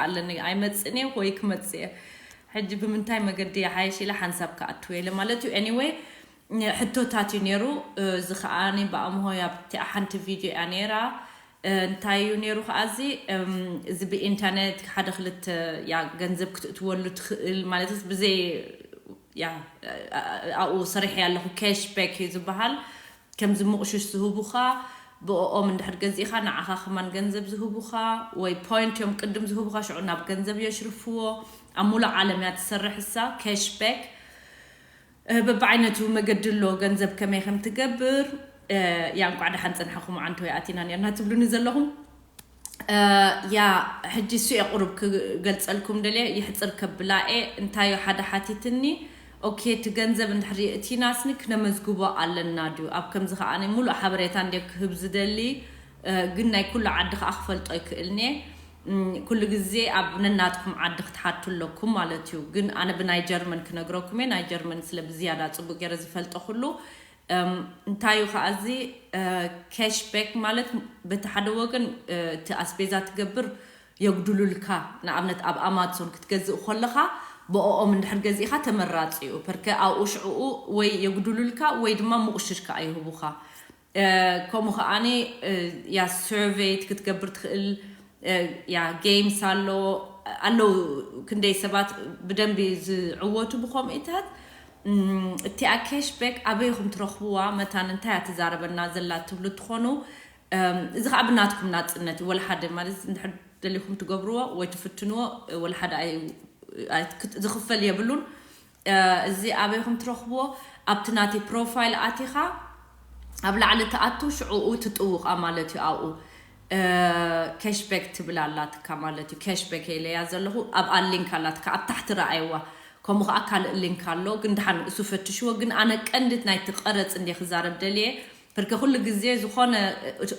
ኣለኒ ኣይመጽእን እየ ወይ ክመጽእ እየ። ሕጂ ብምንታይ መገዲ ይሓይሽ ኢለ ሓንሳብ ክኣትው ኢለ ማለት እዩ። Anyway፣ ሕቶታት እዩ ነይሩ። እዚ ከኣ ብኣምሆ ኣብቲ ሓንቲ ቪድዮ እያ ነይራ። እንታይ እዩ ነይሩ ከኣ እዚ፣ እዚ ብኢንተርኔት ሓደ ክልተ ያ ገንዘብ ክትእትወሉ ትኽእል ማለት ብዘይ ያ ኣብኡ ሰሪሐ ኣለኹ። ካሽባክ እዩ ዝበሃል። ከምዚ ምቑሽሽ ዝህቡኻ ብኦም እንድሕር ገዚእኻ ንዓኻ ከማን ገንዘብ ዝህቡኻ ወይ ፖይንት እዮም ቅድም ዝህቡኻ ሽዑ ናብ ገንዘብ የሽርፍዎ። ኣብ ሙሉእ ዓለም እያ ትሰርሕ እሳ ካሽባክ። በብዓይነቱ መገዲ ኣሎ ገንዘብ ከመይ ከም ትገብር። ያ እንቋዕ ደሓን ጸንሓኹም ዓንተወይ ኣቲና ነርና ትብሉኒ ዘለኹም። ያ ሕጂ እሱ እየ ቁሩብ ክገልጸልኩም ደልየ ይሕጽር ከብላኤ። እንታይ ሓደ ሓቲትኒ። ኦኬ፣ እቲ ገንዘብ እንድሕር የእቲናስኒ ክነመዝግቦ ኣለና ድዩ? ኣብ ከምዚ ከኣ ናይ ሙሉእ ሓበሬታ እንደ ክህብ ዝደሊ። ግን ናይ ኩሉ ዓዲ ከኣ ክፈልጦ ይክእልኒ። ኩሉ ግዜ ኣብ ነናትኩም ዓዲ ክትሓቱ ኣለኩም ማለት እዩ። ግን ኣነ ብናይ ጀርመን ክነግረኩም እየ። ናይ ጀርመን ስለ ብዝያዳ ጽቡቅ ገይረ ዝፈልጦ ኩሉ እንታይ እዩ ከኣ እዚ ካሽባክ ማለት በቲ ሓደ ወገን እቲ ኣስቤዛ ትገብር የጉድሉልካ። ንኣብነት ኣብ ኣማዞን ክትገዝእ ከለኻ ብኦም እንድሕር ገዚእኻ ተመራፂ እዩ። ፐርከ ኣብኡ ሽዕኡ ወይ የጉድሉልካ ወይ ድማ ምቑሽሽ ከኣ ይህቡኻ። ከምኡ ከኣኒ ያ ሰርቬይ ክትገብር ትኽእል። ያ ጌምስ ኣሎ ኣለዉ ክንደይ ሰባት ብደንቢ ዝዕወቱ ብከምኡታት። እቲኣ ካሽባክ ኣበይ ኢኹም ትረኽብዋ? መታን እንታይ እያ ትዛረበና ዘላ ትብሉ ትኾኑ። እዚ ከዓ ብናትኩም ናፅነት እዩ። ወላ ሓደ ማለት እንድሕር ደሊኹም ትገብርዎ ወይ ትፍትንዎ ወላ ሓደ ዝኽፈል የብሉን። እዚ ኣበይኹም ትረኽብዎ? ኣብቲ ናተይ ፕሮፋይል ኣቲኻ ኣብ ላዕሊ ትኣቱ ሽዕኡ ትጥውቓ ማለት እዩ። ኣብኡ ካሽባክ ትብል ኣላትካ ማለት እዩ። ካሽባክ ኢለያ ዘለኹ ኣብኣ ሊንክ ኣላትካ ኣብ ታሕቲ ረኣይዋ። ከምኡ ከዓ ካልእ ሊንክ ኣሎ፣ ግን ድሓን እሱ ፈትሽዎ። ግን ኣነ ቀንዲት ናይቲ ቀረፅ እንደ ክዛረብ ደልየ። ብርክ ኩሉ ግዜ ዝኾነ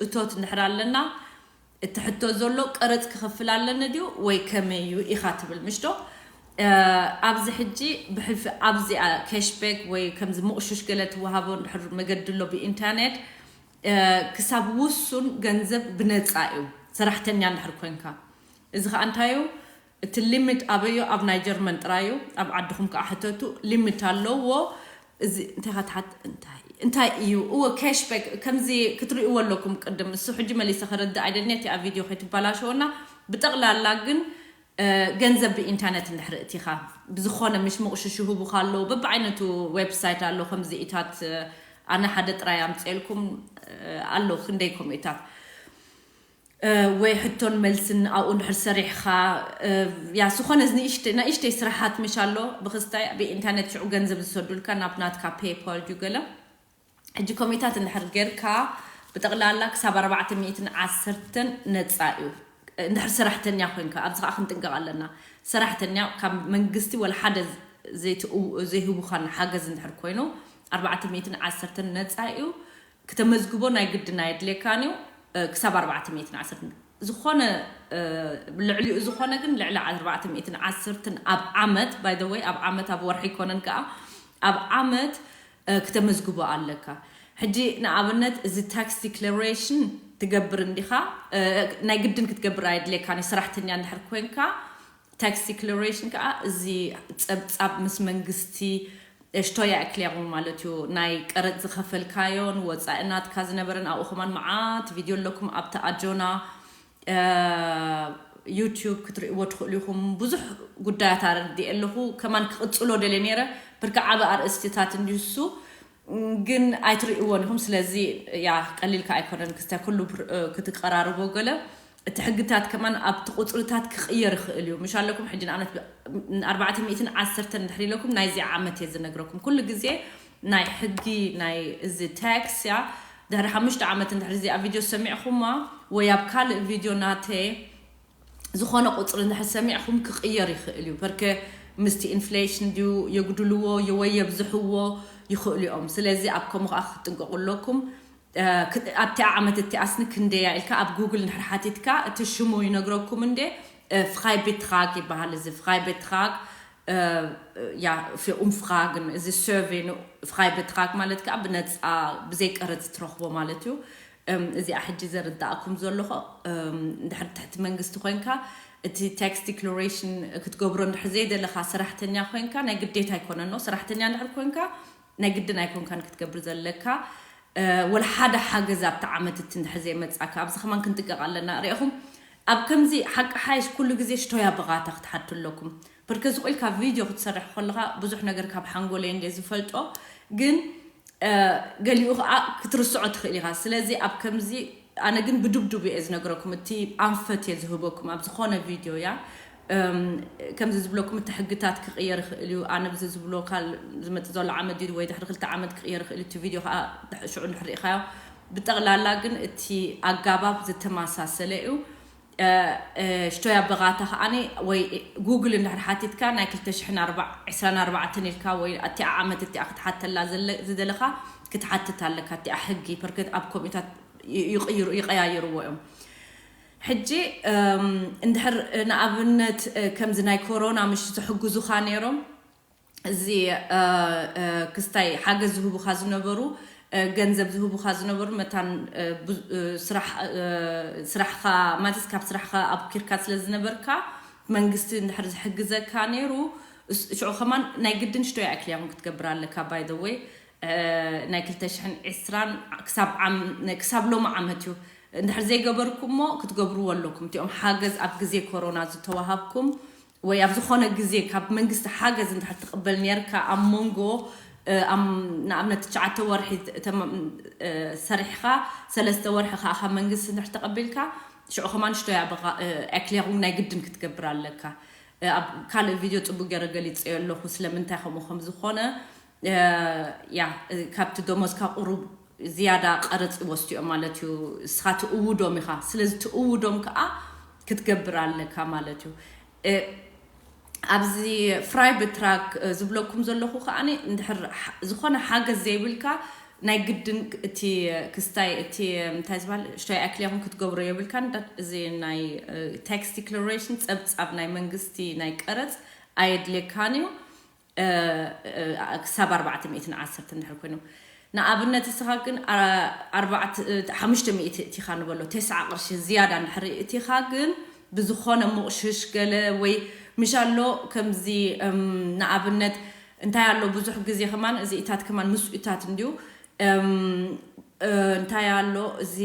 እቶት እንድሕር ኣለና እቲ ሕቶ ዘሎ ቀረፅ ክኸፍል ኣለኒ ድዩ ወይ ከመይ እዩ ኢኻ ትብል ምሽዶ? ኣብዚ ሕጂ ብሕልፊ ኣብዚኣ ካሽባክ ወይ ከምዚ ምቑሽሽ ገለ ትወሃቦ እንድሕር መገዲ ኣሎ ብኢንተርኔት ክሳብ ውሱን ገንዘብ ብነፃ እዩ ሰራሕተኛ እንድሕር ኮንካ። እዚ ከዓ እንታይ እዩ? እቲ ሊሚት ኣበዮ ኣብ ናይ ጀርመን ጥራይ እዩ። ኣብ ዓድኹም ከዓ ሕተቱ። ሊሚት ኣለዎ። እዚ እንታይ ኢኻ ትሓት እንታይ እንታይ እዩ እወ ካሽባክ ከምዚ ክትርእይዎ ኣለኩም። ቅድም እሱ ሕጂ መሊሰ ከረድእ ኣይደልኒ እቲ ኣብ ቪድዮ ከይትበላሸወና። ብጠቕላላ ግን ገንዘብ ብኢንተርነት እንድሕር እቲኻ ብዝኾነ ምሽ ምቑሽሽ ይህቡኻ ኣለዉ። በብዓይነቱ ዌብሳይት ኣሎ ከምዚ ኢታት ኣነ ሓደ ጥራይ ኣምፅኤልኩም ኣሎ ክንደይ ከምኡ ኢታት ወይ ሕቶን መልስን ኣብኡ እንድሕር ሰሪሕኻ ያ ዝኾነ ንእሽተይ ስራሓት ምሽ ኣሎ ብክስታይ ብኢንተርነት ሽዑ ገንዘብ ዝሰዱልካ ናብ ናትካ ፔፓል ድዩ ገለ ሕጂ ኮሚታት እንድሕር ጌርካ ብጠቕላላ ክሳብ ኣርባዕተ ሚእትን ዓሰርተን ነፃ እዩ። እንድሕር ሰራሕተኛ ኮይንካ ኣብዚ ከዓ ክንጥንቀቕ ኣለና። ሰራሕተኛ ካብ መንግስቲ ወላ ሓደ ዘይህቡኻን ሓገዝ እንድሕር ኮይኑ ኣርባዕተ ሚእትን ዓሰርተን ነፃ እዩ። ክተመዝግቦ ናይ ግድን ኣየድልየካን እዩ። ክሳብ ኣርባዕተ ሚእትን ዓሰርተን ዝኾነ ልዕሊኡ ዝኾነ ግን ልዕሊ ኣርባዕተ ሚእትን ዓሰርተን ኣብ ዓመት by the way ኣብ ዓመት ኣብ ወርሒ ይኮነን ከዓ ኣብ ዓመት ክተመዝግቦ ኣለካ። ሕጂ ንኣብነት እዚ ታክስ ዲክለሬሽን ትገብር እንዲኻ ናይ ግድን ክትገብር ኣየድልየካን እዩ። ሰራሕተኛ እንድሕር ኮንካ ታክስ ዲክለሬሽን ከዓ እዚ ፀብፃብ ምስ መንግስቲ እሽቶያ ክሊያሙ ማለት እዩ። ናይ ቀረፅ ዝኸፈልካዮን ወፃኢ ናትካ ዝነበረን ኣብኡ ከማን መዓት ቪድዮ ኣለኩም ኣብቲ ኣጆና ዩቲዩብ ክትርእይዎ ትኽእሉ ኢኹም። ብዙሕ ጉዳያት ኣረዲእ ኣለኹ። ከማን ክቕፅሎ ደልየ ነይረ። ብርክ ዓቢ ኣርእስትታት እንድዩ እሱ ግን ኣይትርእይዎን ኢኹም። ስለዚ ያ ቀሊልካ ኣይኮነን ክስታይ ኩሉ ክትቀራርቦ ገለ እቲ ሕግታት ከማን ኣብቲ ቁፅርታት ክቕየር ይኽእል እዩ። ምሽ ኣለኩም ሕጂ ንኣብነት ኣርባዕተ ሚእትን ዓሰርተን እንድሕር ኢለኩም ናይዚ ዓመት እየ ዝነግረኩም። ኩሉ ግዜ ናይ ሕጊ ናይ እዚ ታክስ ያ ድሕሪ ሓሙሽተ ዓመት እንድሕር እዚኣ ቪድዮ ሰሚዕኹማ ወይ ኣብ ካልእ ቪድዮ ናተ ዝኾነ ቁፅሪ እንድሕር ሰሚዕኹም ክቕየር ይኽእል እዩ። በርከ ምስቲ ኢንፍሌሽን ድዩ የጉድልዎ ወይ የብዝሕዎ ይኽእሉ እዮም። ስለዚ ኣብ ከምኡ ከዓ ክትጥንቀቑ ኣለኩም። ኣብቲ ዓመት እቲ ኣስኒ ክንደያ ኢልካ ኣብ ጉግል እንድሕር ሓቲትካ እቲ ሽሙ ይነግረኩም እንደ ፍራይ ቤትራግ ይበሃል። እዚ ፍራይ ቤትራግ ያ ኡምፍራግን እዚ ሰርቬይ ፍራይ ቤትራግ ማለት ከዓ ብነፃ ብዘይቀረፅ ትረኽቦ ማለት እዩ። እዚኣ ሕጂ ዘረዳእኩም ዘለኹ እንድሕር ትሕቲ መንግስቲ ኮይንካ እቲ tax declaration ክትገብሮ እንድሕር ዘይደለኻ ሰራሕተኛ ኮይንካ ናይ ግዴታ ኣይኮነን ነው። ሰራሕተኛ እንድሕር ኮይንካ ናይ ግድን ኣይኮንካን ክትገብር ዘለካ። ወላ ሓደ ሓገዝ ኣብቲ ዓመት እቲ እንድሕር ዘይመጻካ ኣብዚ ከማን ክንጥቀቕ ኣለና። ሪኢኹም ኣብ ከምዚ ሓቂ ሓይሽ ኩሉ ግዜ ሽቶያ ብቓታ ክትሓቱ ኣለኩም። ብርከዚ ቁልካ ቪድዮ ክትሰርሕ ከለኻ ብዙሕ ነገር ካብ ሓንጎለይ እንደ ዝፈልጦ ግን ገሊኡ ከዓ ክትርስዖ ትኽእል ኢኻ። ስለዚ ኣብ ከምዚ ኣነ ግን ብድብድብ እየ ዝነግረኩም፣ እቲ ኣንፈት እየ ዝህበኩም ኣብ ዝኾነ ቪድዮ እያ። ከምዚ ዝብለኩም እቲ ሕግታት ክቕየር ይኽእል እዩ። ኣነ ብዚ ዝብሎ ካል ዝመፅእ ዘሎ ዓመት ድዩ ወይ ድሕሪ ክልተ ዓመት ክቕየር ይኽእል እዩ። እቲ ቪድዮ ከዓ ሽዑ እንድሕር ርኢኻዮ ብጠቕላላ ግን እቲ ኣጋባብ ዝተመሳሰለ እዩ። ሽቶያ ብቓታ ከዓኒ ወይ ጉግል እንድሕር ሓቲትካ ናይ ክልተ ሽሕን ኣርባዕን ዕስራን ኣርባዕተን ኢልካ ወይ ኣቲኣ ዓመት እቲኣ ክትሓተላ ዝደለኻ ክትሓትት ኣለካ። እቲኣ ሕጊ ፐርከት ኣብ ኮሚታት ይቀያይርዎ እዮም። ሕጂ እንድሕር ንኣብነት ከምዚ ናይ ኮሮና ምሽ ዝሕግዙኻ ነይሮም እዚ ክስታይ ሓገዝ ዝህቡኻ ዝነበሩ ገንዘብ ዝህቡኻ ዝነበሩ መታን ስራሕኻ ማለት ካብ ስራሕኻ ኣብኪርካ ስለ ዝነበርካ መንግስቲ እንድሕር ዝሕግዘካ ነይሩ ሽዑ ከማን ናይ ግድን ሽቶይ ኣክልያኹም ክትገብር ኣለካ። By the way ናይ ክልተ ሽሕን ዕስራን ክሳብ ሎሚ ዓመት እዩ። እንድሕር ዘይገበርኩሞ ክትገብርዎ ኣለኩም። እቲኦም ሓገዝ ኣብ ግዜ ኮሮና ዝተዋሃብኩም ወይ ኣብ ዝኾነ ግዜ ካብ መንግስቲ ሓገዝ እንድሕር ትቕበል ነርካ ኣብ መንጎ ንኣብነት ትሽዓተ ወርሒ ሰሪሕኻ ሰለስተ ወርሒ ከዓ ካብ መንግስቲ እንድሕር ተቐቢልካ ሽዑ ከማን ሽቶያ ኣክልያኹም ናይ ግድን ክትገብር ኣለካ። ኣብ ካልእ ቪድዮ ፅቡቅ ገይረ ገሊፀዮ ኣለኹ ስለምንታይ ከምኡ ከም ዝኾነ። ያ ካብቲ ደሞዝካ ቁሩብ ዝያዳ ቀረፅ ይወስድኦም ማለት እዩ። እስኻ ትእውዶም ኢኻ። ስለዚ ትእውዶም ከዓ ክትገብር ኣለካ ማለት እዩ። ኣብዚ ፍራይ ብትራክ ዝብለኩም ዘለኹ ከዓ እንድሕር ዝኾነ ሓገዝ ዘይብልካ ናይ ግድን እቲ ክስታይ እቲ እንታይ ዝበሃል ሽቶይ ኣክልያኹም ክትገብሮ የብልካን። እዚ ናይ tax declaration ፀብፃብ ናይ መንግስቲ ናይ ቀረፅ ኣየድልየካን እዩ። ክሳብ ኣርባዕተ ሚእትን ዓሰርተ እንድሕር ኮይኑ ንኣብነት እስኻ ግን ሓሙሽተ ሚእቲ እቲኻ ንበሎ ተስዓ ቅርሺ ዝያዳ እንድሕር እቲኻ ግን ብዝኾነ ሙቕሽሽ ገለ ወይ ምሽ ኣሎ ከምዚ ንኣብነት እንታይ ኣሎ ብዙሕ ግዜ ከማን እዚኢታት ከማን ምስኡታት እንድዩ እንታይ ኣሎ እዚ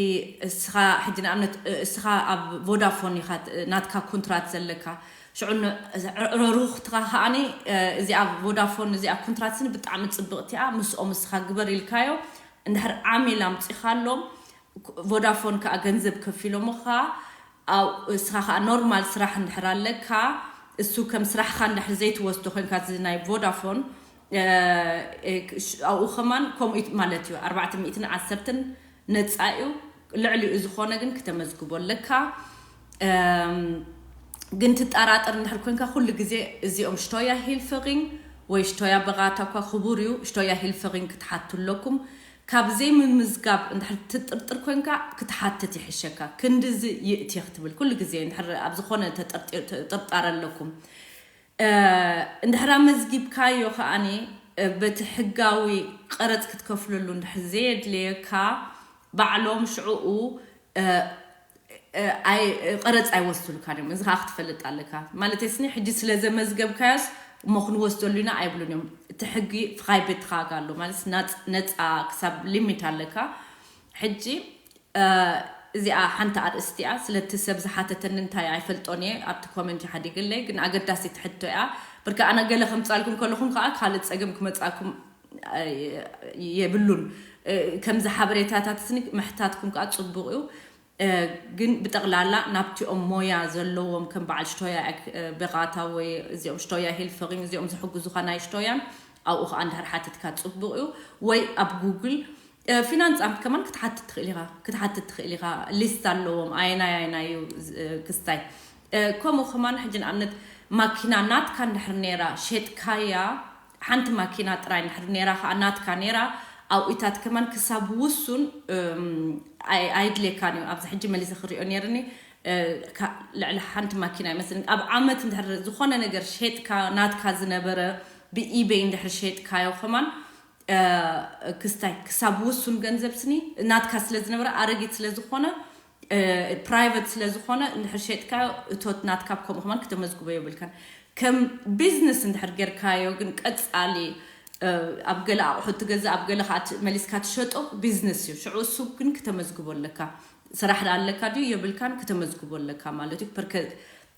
እስኻ ሕጂ ንኣብነት እስኻ ኣብ ቮዳፎን ኢኻ ናትካ ኮንትራት ዘለካ ሽዑ ረሩኽትኻ ከዓኒ እዚኣ ቮዳፎን እዚኣ ኮንትራት ስኒ ብጣዕሚ ፅብቕቲ እያ ምስኦም እስኻ ግበር ኢልካዮ እንድሕር ዓሚል ኣምፂኻሎም ቮዳፎን ከዓ ገንዘብ ከፊሎምኻ እስኻ ከዓ ኖርማል ስራሕ እንድሕር ኣለካ እሱ ከም ስራሕኻ እንድሕር ዘይትወስዶ ኮይንካ እዚ ናይ ቮዳፎን ኣብኡ ከማን ከምኡ ማለት እዩ ኣርባዕተ ሚእትን ዓሰርተን ነፃ እዩ ልዕሊኡ ዝኾነ ግን ክተመዝግቦ ኣለካ ግን ትጠራጠር እንድሕር ኮንካ ኩሉ ግዜ እዚኦም ሽቶያ ሂልፍሪንግ ወይ ሽቶያ በቓታ እኳ ክቡር እዩ ሽቶያ ሂልፍሪንግ ክትሓቱ ኣለኩም ካብ ዘይምምዝጋብ እንድሕር ትጥርጥር ኮንካ ክትሓትት ይሕሸካ ክንድዚ ይእቲ ክትብል ኩሉ ግዜ እንድሕር ኣብ ዝኾነ ጥርጣረ ኣለኩም እንድሕር ኣመዝጊብካዮ ከዓኒ በቲ ሕጋዊ ቀረፅ ክትከፍለሉ እንድሕር ዘየድለየካ ባዕሎም ሽዕኡ ቀረፅ ኣይወስዱልካን እዮም እዚ ከዓ ክትፈልጥ ኣለካ ማለት ስኒ ሕጂ ስለ ዘመዝገብካዮስ እሞ ክንወስደሉ ኢና ኣይብሉን እዮም እቲ ሕጊ ፍኻይ ቤት ትኻጋ ኣሎ ማለት ነፃ ክሳብ ሊሚት ኣለካ ሕጂ እዚኣ ሓንቲ ኣርእስቲ እያ ስለቲ ሰብ ዝሓተተኒ እንታይ ኣይፈልጦን እየ ኣብቲ ኮመንት ሓዲግለይ ግን ኣገዳሲት ሕቶ እያ ብርካ ኣነ ገለ ከምፃልኩም ከለኹም ከዓ ካልእ ፀገም ክመፃኩም የብሉን ከምዚ ሓበሬታታት ስኒ ምሕታትኩም ከዓ ፅቡቅ እዩ ግን ብጠቕላላ ናብቲኦም ሞያ ዘለዎም ከም በዓል ሽቶያ በቃታ ወይ እዚኦም ሽቶያ ሂልፈሪን እዚኦም ዝሕግዙኻ ናይ ሽቶያን ኣብኡ ከዓ እንድሕር ሓቲትካ ፅቡቅ እዩ ወይ ኣብ ጉግል ፊናንስ ኣምት ከማን ክትሓትት ትኽእል ኢኻ ክትሓትት ትኽእል ኢኻ ሊስት ኣለዎም ኣየናይ ኣየናይ እዩ ክስታይ ከምኡ ከማን ሕጂ ንኣብነት ማኪና ናትካ እንድሕር ነይራ ሸጥካያ ሓንቲ ማኪና ጥራይ እንድሕር ነይራ ከዓ ናትካ ነይራ ኣብኢታት ከማን ክሳብ ውሱን ኣይድልየካን እዩ ኣብዚ ሕጂ መሊሰ ክሪኦ ነይርኒ ልዕሊ ሓንቲ ማኪና ይመስለኒ ኣብ ዓመት እንድሕር ዝኾነ ነገር ሸጥካ ናትካ ዝነበረ ብኢበይ እንድሕር ሸጥካዮ ከማን ክስታይ ክሳብ ውሱን ገንዘብ ስኒ ናትካ ስለ ዝነበረ ኣረጊት ስለ ዝኾነ ፕራይቨት ስለ ዝኾነ እንድሕር ሸጥካዮ እቶት ናትካ ከምኡ ከማን ክተመዝግቦ የብልካን። ከም ቢዝነስ እንድሕር ጌርካዮ ግን ቀጻሊ ኣብ ገለ ኣቑሑት ትገዝእ ኣብ ገለ ከዓ መሊስካ ትሸጦ ቢዝነስ እዩ። ሽዑ እሱ ግን ክተመዝግቦ ኣለካ። ስራሕ ኣለካ ድዩ የብልካን ክተመዝግቦ ኣለካ ማለት እዩ። ፐርከ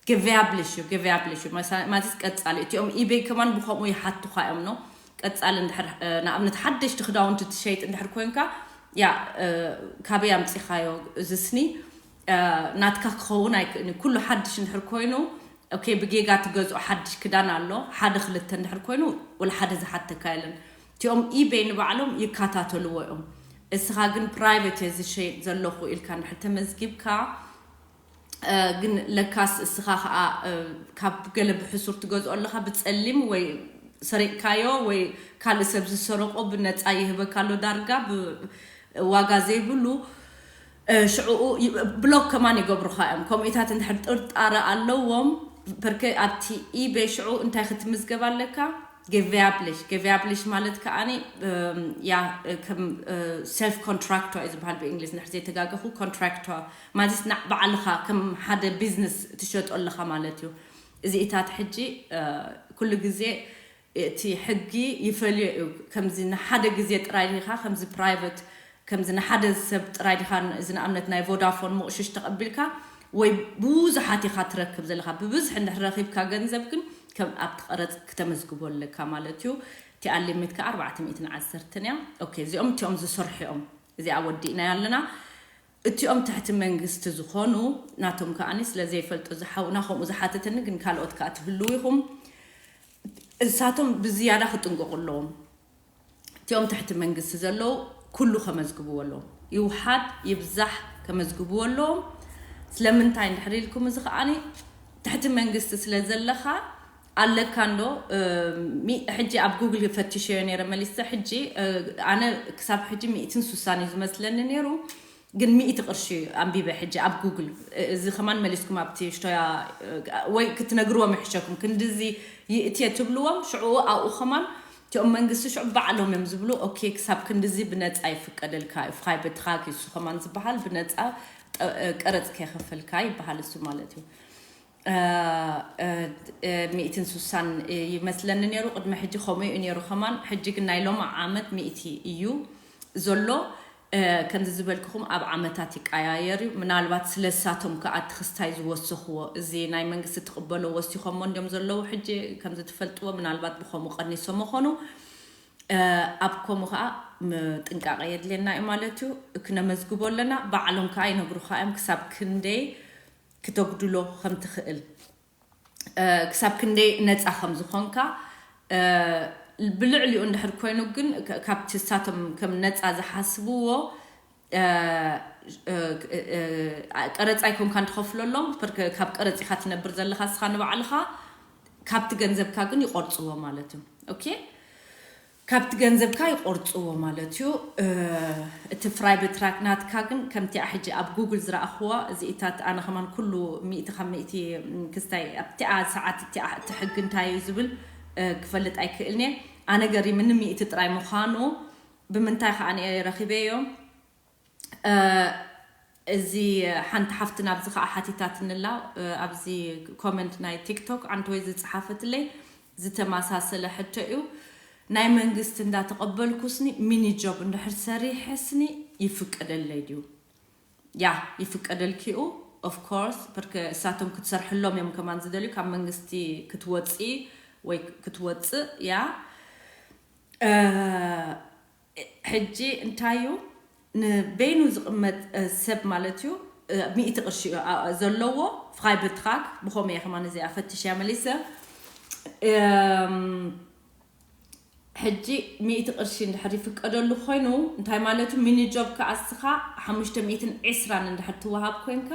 ገበያብልሽ እዩ ገበያብልሽ እዩ ማለት ቀጻሊ እቲኦም ኢቤይ ከማን ብከምኡ ይሓቱካ እዮም ነው። ቀጻሊ እንድሕር ንኣብነት ሓደሽቲ ክዳውንቲ ትሸይጥ እንድሕር ኮንካ ያ ካበይ ኣምፂኻዮ እዝስኒ ናትካ ክኸውን ኣይክእልን። ኩሉ ሓድሽ እንድሕር ኮይኑ ኦኬ ብጌጋ ትገዝኦ ሓድሽ ክዳን ኣሎ ሓደ ክልተ እንድሕር ኮይኑ ወላ ሓደ ዝሓተካ የለን። እቲኦም ኢቤይ ንባዕሎም ይከታተልዎ እዮም። እስኻ ግን ፕራይቬት እየ ዝሸይጥ ዘለኹ ኢልካ እንድሕር ተመዝጊብካ ግን ለካስ እስኻ ከዓ ካብ ገለ ብሕሱር ትገዝኦ ኣለኻ ብፀሊም ወይ ሰሪቅካዮ ወይ ካልእ ሰብ ዝሰረቆ ብነፃ ይህበካ ኣሎ ዳርጋ ዋጋ ዘይብሉ ሽዕኡ ብሎክ ከማን ይገብሩኻ እዮም። ከምኡታት እንድሕር ጥርጣረ ኣለዎም ፐርከ ኣብቲ ኢቤይ ሽዑ እንታይ ክትምዝገብ ኣለካ? ገበያብልሽ ገበያብልሽ ማለት ከዓኒ ያ ከም ሰልፍ ኮንትራክተር እዩ ዝበሃል ብእንግሊዝ ንድሕር ዘይተጋገኹ ኮንትራክተር ማለት ንዕ ባዕልኻ ከም ሓደ ቢዝነስ ትሸጦ ኣለኻ ማለት እዩ። እዚኢታት ሕጂ ኩሉ ግዜ እቲ ሕጊ ይፈልዮ እዩ። ከምዚ ንሓደ ግዜ ጥራይ ዲኻ ከምዚ ፕራይቨት ከምዚ ንሓደ ሰብ ጥራይ ዲኻ እዚ ንኣብነት ናይ ቮዳፎን ምቕሽሽ ተቐቢልካ ወይ ብዙሓት ኢኻ ትረክብ ዘለኻ ብብዝሒ እንድሕር ረኺብካ ገንዘብ ግን ከም ኣብቲ ቀረፅ ክተመዝግቦ ኣለካ ማለት እዩ። እቲ ኣሊሚት ከዓ ኣርባዕተ ሚእትን ዓሰርተን እያ። ኦኬ እዚኦም እቲኦም ዝሰርሑ እዮም። እዚኣ ወዲእናያ ኣለና። እቲኦም ትሕቲ መንግስቲ ዝኾኑ ናቶም ከዓኒ ስለ ዘይፈልጡ ዝሓውና ከምኡ ዝሓተተኒ ግን ካልኦት ከዓ ትህልው ኢኹም። እሳቶም ብዝያዳ ክጥንቀቑ ኣለዎም። እቲኦም ትሕቲ መንግስቲ ዘለዉ ኩሉ ከመዝግብዎ ኣለዎም። ይውሓድ ይብዛሕ ከመዝግብዎ ኣለዎም። ስለምንታይ እንድሕር ኢልኩም እዚ ከዓኒ ትሕቲ መንግስቲ ስለ ዘለኻ ኣለካ እንዶ ሕጂ ኣብ ጉግል ፈትሸዮ ነረ መሊሰ ሕጂ ኣነ ክሳብ ሕጂ ሚእትን ሱሳን እዩ ዝመስለኒ ነይሩ። ግን ሚእቲ ቅርሺ ኣንቢበ ሕጂ ኣብ ጉግል እዚ ከማን መሊስኩም ኣብቲ ሽቶያ ወይ ክትነግርዎም ይሕሸኩም ክንድዚ ይእትየ ትብልዎም ሽዑ ኣብኡ ከማን እቲኦም መንግስቲ ሽዑ ባዕሎም እዮም ዝብሉ ኦኬ ክሳብ ክንድዚ ብነፃ ይፍቀደልካ እዩ ፍካይ በትኻክ እሱ ከማን ዝበሃል ብነፃ ቀረፅ ከይከፈልካ ይበሃል እሱ ማለት እዩ። ሚእትን ሱሳን ይመስለኒ ነይሩ ቅድሚ ሕጂ ከምኡ እዩ ነይሩ ከማን ሕጂ ግን ናይ ሎማ ዓመት ሚእቲ እዩ ዘሎ። ከምዚ ዝበልክኹም ኣብ ዓመታት ይቀያየር እዩ ምናልባት ስለሳቶም ከኣ እቲ ክስታይ ዝወሰኽዎ እዚ ናይ መንግስቲ ትቕበሎ ወሲኾሞ እንዲም ዘለዉ ሕጂ ከምዚ ትፈልጥዎ ምናልባት ብኸምኡ ቀኒሶም ኾኑ ኣብ ከምኡ ከዓ ጥንቃቐ የድልየና እዩ ማለት እዩ። ክነመዝግቦ ኣለና ባዕሎም ከዓ ይነግሩካ እዮም ክሳብ ክንደይ ክተጉድሎ ከም ትኽእል ክሳብ ክንደይ ነፃ ከም ዝኾንካ ብልዕሊኡ እንድሕር ኮይኑ ግን ካብቲ ሳቶም ከም ነፃ ዝሓስብዎ ቀረፃ ይኮንካ እንትኸፍለሎም ካብ ቀረፂኻ ትነብር ዘለካ ስኻ ንባዕልኻ ካብቲ ገንዘብካ ግን ይቆርፅዎ ማለት እዩ። ኦኬ ካብቲ ገንዘብካ ይቆርፅዎ ማለት እዩ። እቲ ፍራይ በትራክ ናትካ ግን ከምቲ ሕጂ ኣብ ጉግል ዝረኣኽዋ እዚኢታት ኣነ ከማን ኩሉ ሚእቲ ካብ ሚእቲ ክስታይ ኣብቲኣ ሰዓት እቲ ሕጊ እንታይ እዩ ዝብል ክፈልጥ ኣይክእልኒ። ኣነ ገሪምኒ ሚእቲ ጥራይ ምዃኑ ብምንታይ ከዓ ረኺበዮ። እዚ ሓንቲ ሓፍትና ኣብዚ ከዓ ሓቲታትንላ ኣብዚ ኮመንት ናይ ቲክቶክ ዓንተወይ ዝፀሓፈትለይ ዝተመሳሰለ ሕቶ እዩ። ናይ መንግስቲ እንዳተቐበልኩስኒ ሚኒ ጆብ እንድሕር ሰሪሐስኒ ይፍቀደለይ ድዩ? ያ ይፍቀደልኪኡ። ኦፍኮርስ ፐርከ እሳቶም ክትሰርሕሎም እዮም ከማን ዝደልዩ ካብ መንግስቲ ክትወፂ ወይ ክትወፅእ ያ ሕጂ እንታይ እዩ ንበይኑ ዝቕመጥ ሰብ ማለት እዩ። ሚእቲ ቅርሺ እዩ ዘለዎ ፍኻይ በትኻክ ብኸምኡ እየ ከማን እዚኣ ፈትሽ እያ መሊሰ ሕጂ ሚእቲ ቅርሺ እንድሕር ይፍቀደሉ ኮይኑ እንታይ ማለት እዩ ሚኒ ጆብ ከኣስኻ ሓሙሽተ ሚእትን ዕስራን እንድሕር ትወሃብ ኮንካ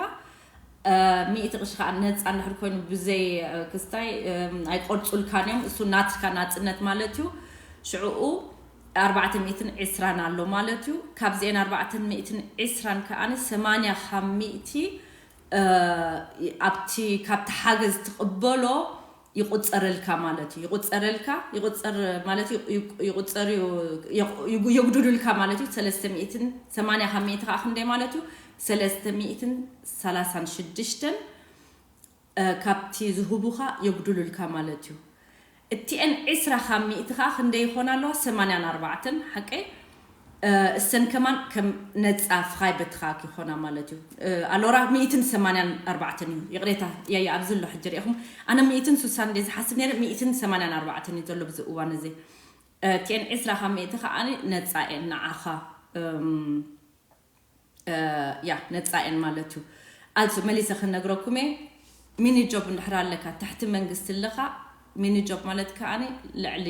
ሚእቲ ቅርሺ ከዓ ነፃ እንድሕር ኮይኑ ብዘይ ክስታይ ኣይቆርፁልካን እዮም። እሱ ናትካ ናፅነት ማለት እዩ። ሽዕኡ ኣርባዕተ ሚእትን ዕስራን ኣሎ ማለት እዩ። ካብዚአን ኣርባዕተ ሚእትን ዕስራን ከዓኒ ሰማንያ ካብ ሚእቲ ኣብቲ ካብቲ ሓገዝ ትቕበሎ ይቁፀረልካ ማለት እዩ። ይቁፀረልካ ይቁፀር ማለት ይቁፀር የጉድሉልካ ማለት እዩ። ሰለስተ ሚእትን ሰማንያ ካብ ሚእቲ ከዓ ክንደይ ማለት እዩ? ሰለስተ ሚእትን ሰላሳን ሽዱሽተን ካብቲ ዝህቡኻ የጉድሉልካ ማለት እዩ። እቲኤን ዕስራ ካብ ሚእቲ ከዓ ክንደይ ይኾና ኣለዋ? ሰማንያን ኣርባዕተን ሓቀይ። እሰን ከማን ከም ነፃ ፍኻይ በትኻክ ይኾና ማለት እዩ። ኣሎራ ሚእትን ሰማንያን ኣርባዕተን እዩ። ይቕሬታ፣ ያያ ኣብዚ ኣሎ ሕጂ ርኢኹም። ኣነ ሚእትን ሱሳን እንደ ዝሓስብ ነይረ፣ ሚእትን ሰማንያን ኣርባዕተን እዩ ዘሎ ብዚ እዋን እዚ። እቲኤን ዕስራ ካብ ሚእቲ ከዓ ነፃ እየን ንዓኻ። ያ ነፃ እየን ማለት እዩ። ኣልሱ መሊሰ ክነግረኩም እየ። ሚኒ ጆብ እንድሕር ኣለካ፣ ትሕቲ መንግስቲ ኣለካ፣ ሚኒ ጆብ ማለት ከዓ ልዕሊ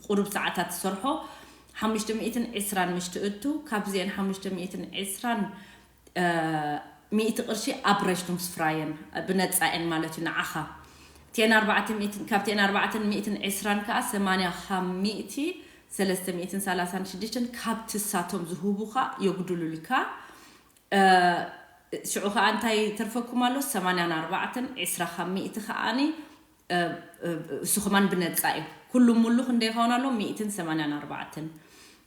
ቁሩብ ሰዓታት ትሰርሖ ሓሙሽተ ሚእትን ዕስራን ምሽ ትእቱ፣ ካብዚአን ሓሙሽተ ሚእትን ዕስራን ሚእቲ ቅርሺ ኣብ ረሽቱንግስፍራየን ብነፃ እየን ማለት እዩ ንዓኻ። እቲአን ኣርባዕተ ሚእትን፣ ካብቲአን ኣርባዕተ ሚእትን ዕስራን ከዓ ሰማንያ ካብ ሚእቲ ሰለስተ ሚእትን ሰላሳን ሽዱሽተን ካብቲ ሳቶም ዝህቡኻ የጉድሉልካ። ሽዑ ከዓ እንታይ ተርፈኩም ኣሎ? ሰማንያን ኣርባዕተን ዕስራ ካብ ሚእቲ ከዓኒ እሱ ከማን ብነፃ እዩ። ኩሉ ሙሉ ክንደይ ይኸውን ኣሎ? ሚእትን ሰማንያን ኣርባዕተን።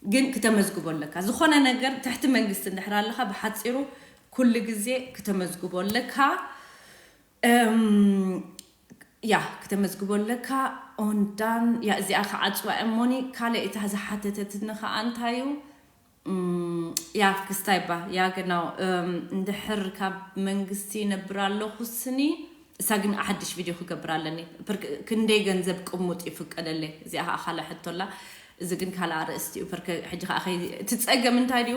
ግን ክተመዝግቦ ኣለካ። ዝኾነ ነገር ትሕቲ መንግስቲ እንድሕር ኣለኻ፣ ብሓፂሩ ኩሉ ግዜ ክተመዝግቦ ኣለካ። ያ ክተመዝግቦ ኣለካ። ኦንዳን ያ እዚኣ ክዓፅዋ እሞኒ ካልእ እታ ዝሓተተትኒ ከዓ እንታይ እዩ? ያ ክስታይ ባ ያ ገናው እንድሕር ካብ መንግስቲ ነብር ኣለኹ ስኒ እሳ ግን ሓድሽ ቪድዮ ክገብር ኣለኒ። ክንደይ ገንዘብ ቅሙጥ ይፍቀደለይ? እዚኣ ከዓ ካልእ ሕቶላ። እዚ ግን ካልእ ኣርእስቲ እዩ። ሕጂ ከዓ እቲ ፀገም እንታይ ድዩ?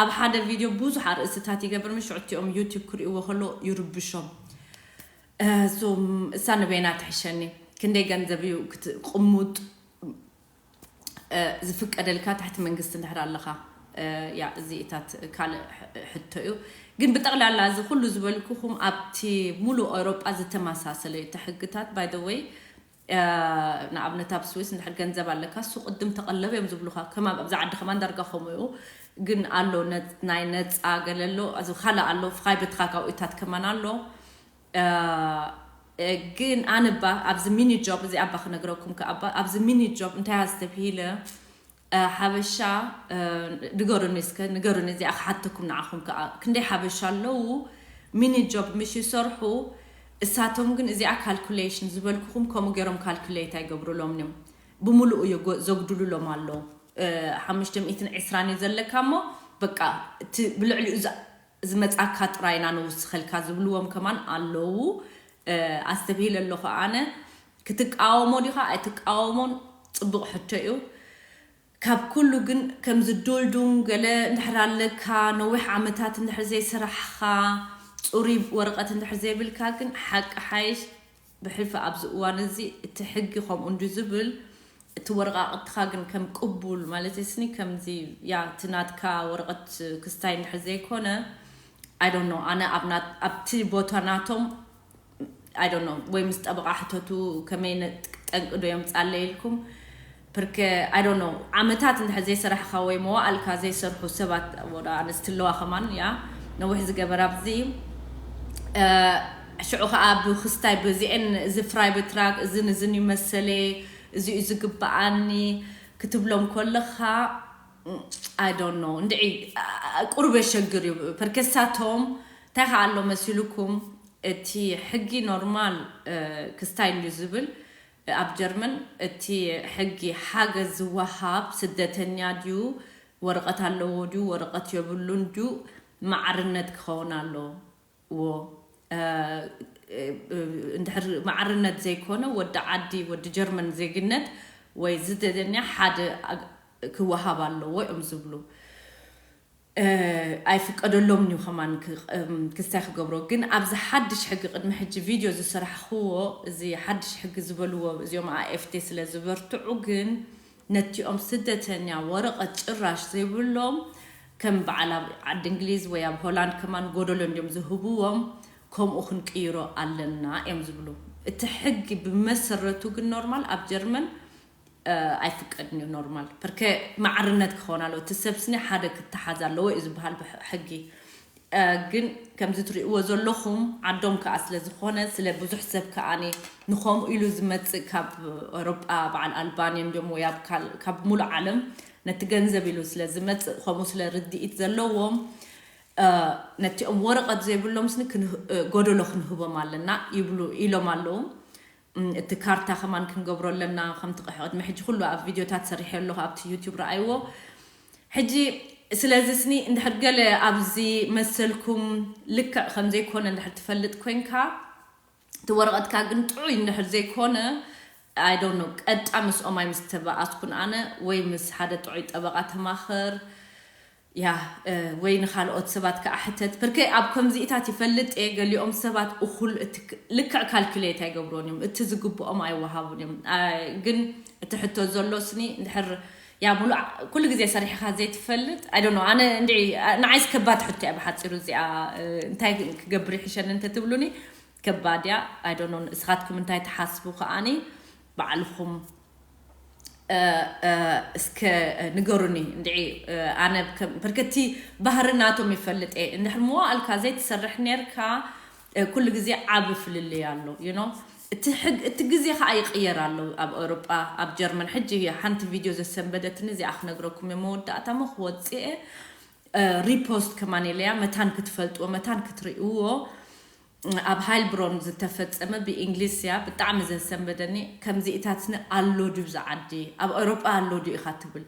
ኣብ ሓደ ቪድዮ ብዙሕ ኣርእስትታት ይገብር፣ ምሽ ዕቲኦም ዩቲብ ክርእይዎ ከሎ ይርብሾም። እሳ ንበይና ትሕሸኒ። ክንደይ ገንዘብ እዩ ቅሙጥ ዝፍቀደልካ ትሕቲ መንግስቲ እንድሕር ኣለኻ? ያ እዚ እታት ካልእ ሕቶ እዩ። ግን ብጠቕላላ እዚ ኩሉ ዝበልኩኹም ኣብቲ ሙሉእ ኤውሮጳ ዝተመሳሰለ እዩ እቲ ሕግታት። ባይ ዘ ወይ ንኣብነት ኣብ ስዊስ እንድሕር ገንዘብ ኣለካ እሱ ቅድም ተቐለብ እዮም ዝብሉኻ። ከማን ኣብዚ ዓዲ ከማን ዳርጋ ከምኡ እዩ። ግን ኣሎ ናይ ነፃ ገለ ኣሎ፣ እዚ ካልእ ኣሎ፣ ፍኻይ በትኻ ካብኡታት ከማን ኣሎ። ግን ኣነ ባ ኣብዚ ሚኒ ጆብ እዚ ኣባ ክነግረኩም ከኣባ ኣብዚ ሚኒ ጆብ እንታይ ኣስተብሂለ ሓበሻ ንገሩኒ እስከ ንገሩኒ እዚኣ ክሓተኩም ንዓኹም ከዓ ክንደይ ሓበሻ ኣለዉ ሚኒ ጆብ ምሽ ይሰርሑ እሳቶም ግን እዚኣ ካልኩሌሽን ዝበልኩኹም ከምኡ ገይሮም ካልኩሌት ኣይገብሩሎም እዮም ብምሉኡ ዘጉድሉሎም ኣለዉ ሓሙሽተ ሚእትን ዕስራን እዩ ዘለካ እሞ በቃ ብልዕሊኡ ዝመጻካ ጥራይ ኢና ንውስኸልካ ዝብልዎም ከማን ኣለዉ። ኣስተብሂለ ኣለኹ ኣነ። ክትቃወሞ ዲኻ ኣይትቃወሞን ጽቡቕ ሕቶ እዩ። ካብ ኩሉ ግን ከምዚ ዱልዱም ገለ እንድሕር ኣለካ፣ ነዊሕ ዓመታት እንድሕር ዘይሰራሕኻ፣ ጽሩይ ወረቐት እንድሕር ዘይብልካ ግን ሓቂ ሓይሽ ብሕልፊ ኣብዚ እዋን እዚ እቲ ሕጊ ከምኡ እንድዩ ዝብል፣ እቲ ወረቓቕትኻ ግን ከም ቅቡል ማለት ስኒ ከምዚ ያ እቲ ናትካ ወረቐት ክስታይ እንድሕር ዘይኮነ I don't know ኣነ ኣብቲ ቦታ ናቶም I don't know ወይ ምስ ጠበቓ ሕተቱ ከመይ ጠንቂ ዶ የምፃለ ኢልኩም ፕርከ I don't know ዓመታት እንድሕር ዘይሰራሕኻ ወይ መዋእልካ ዘይሰርሑ ሰባት ኣንስቲ ኣለዋ ከማን ያ ነዊሕ ዝገበራ ኣብዚ ሽዑ ከዓ ብክስታይ በዚአን እዚ ፍራይ በትራክ እዝን እዝን ይመሰለ እዚኡ ዝግበኣኒ ክትብሎም ከለኻ I don't know እንድዒ ቁሩብ የሸግር እዩ ፐርከሳቶም እንታይ ከዓ ኣሎ መሲሉኩም እቲ ሕጊ ኖርማል ክስታይ እንድዩ ዝብል ኣብ ጀርመን እቲ ሕጊ ሓገዝ ዝወሃብ ስደተኛ ድዩ ወረቐት ኣለዎ ድዩ ወረቐት የብሉን ድዩ ማዕርነት ክኸውን ኣለዎ እንድሕር ማዕርነት ዘይኮነ ወዲ ዓዲ ወዲ ጀርመን ዜግነት ወይ ዝደደንያ ሓደ ክወሃብ ኣለዎ እዮም ዝብሉ ኣይፍቀደሎም እዩ ከማን ክስታይ ክገብሮ ግን ኣብዚ ሓድሽ ሕጊ ቅድሚ ሕጂ ቪድዮ ዝሰራሕክዎ እዚ ሓድሽ ሕጊ ዝበልዎ እዚኦም ኣኤፍቴ ስለ ዝበርትዑ ግን ነቲኦም ስደተኛ ወረቐት ጭራሽ ዘይብሎም ከም በዓል ኣብ ዓዲ እንግሊዝ ወይ ኣብ ሆላንድ ከማን ጎደሎ እንዲዮም ዝህብዎም ከምኡ ክንቅይሮ ኣለና እዮም ዝብሉ እቲ ሕጊ ብመሰረቱ ግን ኖርማል ኣብ ጀርመን ኣይፍቀድን እዩ ኖርማል ፐርከ ማዕርነት ክኸውን ኣለዎ እቲ ሰብ ስኒ ሓደ ክተሓዝ ኣለዎ እዩ ዝበሃል ሕጊ ግን ከምዚ ትሪእዎ ዘለኹም ዓዶም ከዓ ስለ ዝኾነ ስለ ብዙሕ ሰብ ከዓ ንኸምኡ ኢሉ ዝመፅእ ካብ ኤሮጳ በዓል ኣልባንያ እንዲዮም ወይ ካብ ሙሉእ ዓለም ነቲ ገንዘብ ኢሉ ስለ ዝመጽእ፣ ከምኡ ስለ ርድኢት ዘለዎም፣ እ፣ ነቲኦም ወረቐት ዘይብሎም ስኒ ክንህ-፣ እ፣ ጎደሎ ክንህቦም ኣለና ይብሉ፣ ኢሎም ኣለዉ። እም፣ እቲ ካርታ ከማን ክንገብሮ ኣለና፣ ከምቲ ቅድሚ ሕጂ ኩሉ ኣብ ቪድዮታት ሰሪሐ ኣለኹ፣ ኣብቲ ዩቲዩብ ረኣይዎ። ሕጂ ስለዚ ስኒ እንድሕር ገለ ኣብዚ መሰልኩም ልክዕ ከም ዘይኮነ እንድሕር ትፈልጥ ኮንካ፣ እቲ ወረቐትካ ግን ጥዑይ እንድሕር ዘይኮነ፣ I don't know፣ ቀጣ ምስኦም ኣይምስተባኣስኩን ኣነ፣ ወይ ምስ ሓደ ጥዑይ ጠበቓ ተማኸር፣ ያ፣ እ፣ ወይ ንኻልኦት ሰባት ከኣ ሕተት። ብርከይ ኣብ ከምዚኢታት ይፈልጥ እየ፣ ገሊኦም ሰባት እኹል እቲ ክ-፣ ልክዕ ካልኩሌት ኣይገብሮን እዮም፣ እቲ ዝግብኦም ኣይወሃቡን እዮም። ኣ፣ ግን እቲ ሕቶ ዘሎ ስኒ እንድሕር፣ ያ፣ ሙሉእ ዓ-፣ ኩሉ ግዜ ሰሪሕኻ ዘይትፈልጥ፣ I don't know፣ ኣነ እንድዒ፣ ኣ፣ ንዓይስ ከባድ ሕቶ እያ ብሓጺሩ እዚኣ፣ እ፣ እንታይ ክገብር ይሕሸኒ እንተትብሉኒ፣ ከባድ እያ። I don't know፣ እስኻትኩም እንታይ ትሓስቡ ከኣኒ ባዕልኹም፣ እ፣ እ፣ እስከ ንገሩኒ። እንድዒ፣ እ፣ ኣነ ከም፣ ብርከቲ ባህሪ ናቶም ይፈልጥ እየ። እንድሕር መዋእልካ ዘይትሰርሕ ኔርካ፣ እ፣ ኩሉ ግዜ ዓቢ ፍልልይ ኣሎ፣ you know። እቲ ሕግ-፣ እቲ ግዜ ከኣ ይቕየር ኣሎ ኣብ ኤውሮጳ፣ ኣብ ጀርመን። ሕጂ ሓንቲ ቪድዮ ዘሰንበደትኒ እዚኣ ክነግረኩም እየ፣ መወዳእታ እሞ ክወጽእ እየ። እ፣ ሪፖስት ከማን ኢለያ፣ መታን ክትፈልጥዎ፣ መታን ክትርእይዎ። ኣብ ሃይልብሮን ዝተፈጸመ ብእንግሊዝ እያ፣ ብጣዕሚ ዘሰንበደኒ። ከምዚኢታት ስኒ ኣሎ ድዩ እዚ ዓዲ? ኣብ ኤውሮጳ ኣሎ ድዩ ኢኻ ትብል?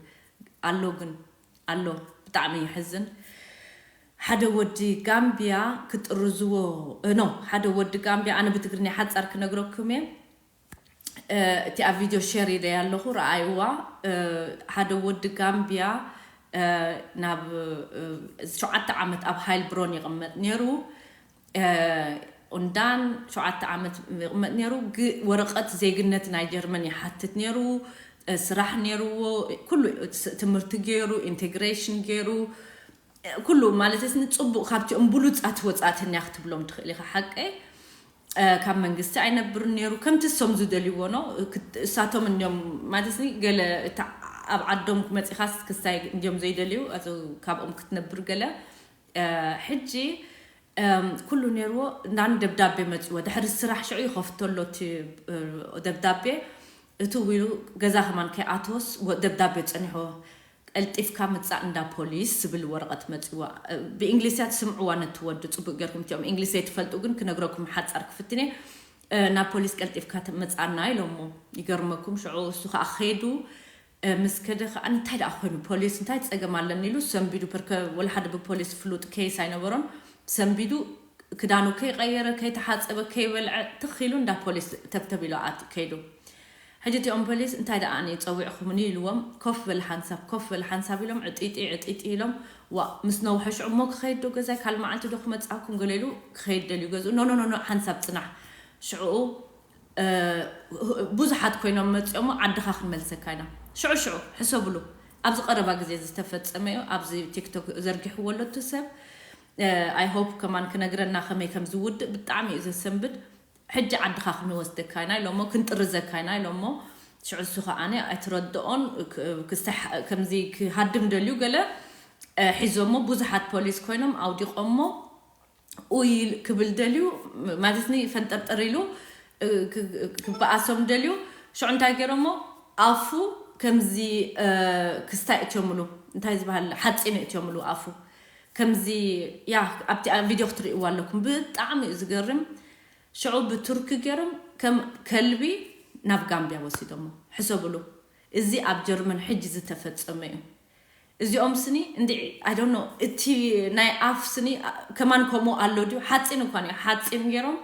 ኣሎ ግን፣ ኣሎ። ብጣዕሚ የሕዝን። ሓደ ወዲ ጋምቢያ ክጥርዝዎ፣ እ፣ ኖ፣ ሓደ ወዲ ጋምቢያ፣ ኣነ ብትግርኛ ሓጻር ክነግረኩም እየ። እ፣ እቲ ኣብ ቪድዮ ሼር ኢለ ኣለኹ፣ ረኣይዋ። እ፣ ሓደ ወዲ ጋምቢያ፣ እ፣ ናብ፣ እ፣ ሸውዓተ ዓመት ኣብ ሃይልብሮን ይቕመጥ ነይሩ። እ፣ ኡንዳን ሸውዓተ ዓመት ይቕመጥ ነይሩ። ግ-፣ ወረቐት ዜግነት ናይ ጀርመን ይሓትት ነይሩ። እ፣ ስራሕ ነይርዎ። ኩሉ ስ-፣ ትምህርቲ ገይሩ፣ ኢንቴግሬሽን ገይሩ፣ ኩሉ ማለት ስኒ ጽቡቕ፣ ካብቲኦም ብሉጻት ወጻእተኛ ክትብሎም ትኽእል ኢኻ። ሓቀይ፣ እ፣ ካብ መንግስቲ ኣይነብርን ነይሩ፣ ከምቲ እሶም ዝደልይዎ ነው። ክት-፣ እሳቶም እንዲዮም ማለት ስኒ ገለ እታ ኣብ ዓዶም መጺኻስ ክስታይ እንዲዮም ዘይደልዩ፣ ኣቶ ካብኦም ክትነብር ገለ። እ፣ ሕጂ፣ እም፣ ኩሉ ነይርዎ፣ እንዳን ደብዳቤ መጺዎ። ድሕሪ ስራሕ ሽዑ ይኸፍቶ ኣሎ እቲ፣ እ፣ ደብዳቤ። እትው ኢሉ ገዛ ከማን ከይኣተወስ ወ-፣ ደብዳቤ ጸኒሕዎ። "ቀልጢፍካ ምጻእ እንዳ ፖሊስ" ዝብል ወረቐት መጺዋ። እ፣ ብእንግሊዝያ ትስምዕዋ ነቲ ወዲ ጽቡቕ ጌርኩም፣ እቲኦም እንግሊዝ ዘይትፈልጡ ግን ክነግረኩም ሓጻር ክፍትን እየ። እ፣ "ናብ ፖሊስ ቀልጢፍካ ት-፣ ምጻና" ኢሎሞ። ይገርመኩም፣ ሽዑ እሱ ከኣ ኸይዱ። እ፣ ምስ ከደ ከኣ እንታይ ደኣ ኮይኑ ፖሊስ እንታይ ጸገም ኣለኒ ኢሉ ሰንቢዱ። ፐርከ ወላ ሓደ ብፖሊስ ፍሉጥ ኬስ ኣይነበሮን። ሰንቢዱ ክዳኑ ከይቀየረ፣ ከይተሓጸበ፣ ከይበልዐ ትኽ ኢሉ እንዳ ፖሊስ ተብተብ ኢሉ ኣት-፣ ከይዱ። ሕጂ እቲኦም ፖሊስ "እንታይ ደኣ ኣነ ጸዊዕኹምኒ?" ኢልዎም። "ኮፍ በል ሓንሳብ፣ ኮፍ በል ሓንሳብ" ኢሎም ዕጢጢ፣ ዕጢጢ ኢሎም። "ዋ፣ ምስ ነውሐ ሽዑ እሞ ክኸይድ ዶ ገዛይ? ካልእ መዓልቲ ዶ ክመጽኣኩም?" ገለ ኢሉ ክኸይድ ደልዩ ገዝኡ። "ኖ፣ ኖ፣ ኖ፣ ኖ፣ ሓንሳብ ጽናሕ። ሽዑ፣ እ፣ ብዙሓት ኮይኖም መጺኦሞ ዓድኻ ክንመልሰካ ኢና። ሽዑ፣ ሽዑ፣ ሕሰብሉ። ኣብዚ ቀረባ ግዜ ዝተፈጸመ እዩ። ኣብዚ ቲክቶክ ዘርጊሕዎ ኣሎ እቲ ሰብ። እ፣ I hope ከማን ክነግረና ከመይ ከም ዝውድእ። ብጣዕሚ እዩ ዘሰንብድ። ሕጂ ዓድኻ ክንወስደካ ኢና ኢሎሞ፣ ክንጥርዘካ ኢና ኢሎሞ። ሽዑ እሱ ከኣኒ ኣይትረድኦን፣ ክ-፣ ክስተሕ-፣ ከምዚ ክሃድም ደልዩ ገለ፣ እ፣ ሒዞሞ ብዙሓት ፖሊስ ኮይኖም ኣውዲቖሞ፣ ኡይ ክብል ደልዩ፣ ማለት ኒ ፈንጠርጠር ኢሉ፣ እ፣ ክ-፣ ክበኣሶም ደልዩ። ሽዑ እንታይ ገይሮሞ? ኣፉ ከምዚ፣ እ፣ ክስታይ እትዮምሉ፣ እንታይ ዝበሃል ሓፂን እትዮምሉ ኣፉ። ከምዚ፣ ያ፣ ኣብቲ ቪድዮ ክትርእይዋ ኣለኩም። ብጣዕሚ እዩ ዝገርም። ሽዑ ብቱርኪ ገይሮም ከም ከልቢ ናብ ጋምቢያ ወሲዶሞ። ሕሰብሉ። እዚ ኣብ ጀርመን ሕጂ ዝተፈጸመ እዩ። እዚኦም ስኒ እንድዒ፣ I don't know፣ እቲ ናይ ኣፍ ስኒ፣ አ፣ ከማን ከምኡ ኣሎ ድዩ? ሓጺን እኳ እዩ። ሓጺን ገይሮም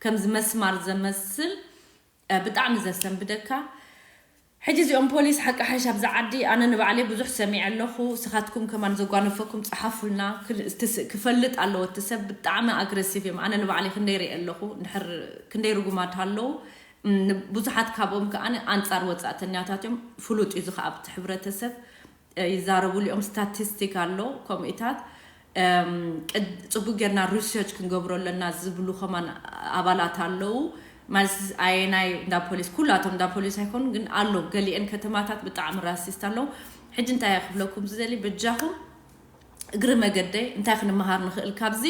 ከምዚ መስማር ዘመስል፣ እ፣ ብጣዕሚ ዘሰንብደካ። ሕጂ እዚኦም ፖሊስ ሓቂ ሓሽ ኣብዚ ዓዲ፣ ኣነ ንባዕለይ ብዙሕ ሰሚዐ ኣለኹ። ስኻትኩም ከማን ዘጓነፈኩም ጸሓፉልና። ክል-፣ ትስ-፣ ክፈልጥ ኣለዎ እቲ ሰብ። ብጣዕሚ ኣግረሲቭ እዮም። ኣነ ንባዕለይ ክንደይ ሪኤ ኣለኹ። እንድሕር ክንደይ ርጉማት ኣለዉ። እም፣ ብዙሓት ካብኦም ከኣ ኣንጻር ወጻእተኛታት እዮም። ፍሉጥ እዩ እዚ ከኣ ኣብቲ ሕብረተሰብ። እ፣ ይዛረብሉ እዮም። ስታቲስቲክ ኣሎ፣ ከምኡታት፣ እም፣ ቅድ-፣ ጽቡቅ ጌርና ሪሰርች ክንገብሮ ኣለና ዝብሉ ከማን ኣባላት ኣለዉ። ማለት ኣየናይ እንዳ ፖሊስ፣ ኩላቶም እንዳ ፖሊስ ኣይኮኑን፣ ግን ኣሎ ገሊአን ከተማታት ብጣዕሚ ራሲስት ኣለዉ። ሕጂ እንታይ እየ ክብለኩም ዝደሊ፣ በጃኹም እግሪ መገደይ እንታይ ክንመሃር ንኽእል ካብዚ?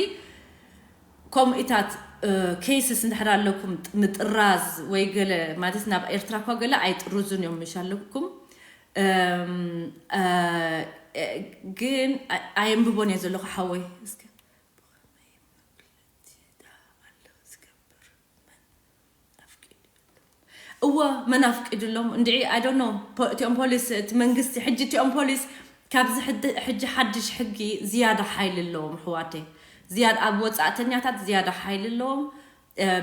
ከምኡታት፣ እ፣ ኬስስ እንድሕር ኣለኩም ምጥራዝ ወይ ገለ፣ ማለት ናብ ኤርትራ እኳ ገለ ኣይጥርዙን እዮም፣ ምሽ ኣለኩም። እም፣ እ፣ እ፣ ግን ኣየንብቦን እየ ዘለኹ ሓወይ። እስከ እወ፣ መን ኣፍቂድሎም እንድዒ? I don't know። እቲኦም ፖሊስ፣ እቲ መንግስቲ ሕጂ እቲኦም ፖሊስ ካብዚ ሕጂ ሓድሽ ሕጊ ዝያዳ ሓይሊ ኣለዎም ኣሕዋተይ። ዝያዳ ኣብ ወፃእተኛታት ዝያዳ ሓይሊ ኣለዎም።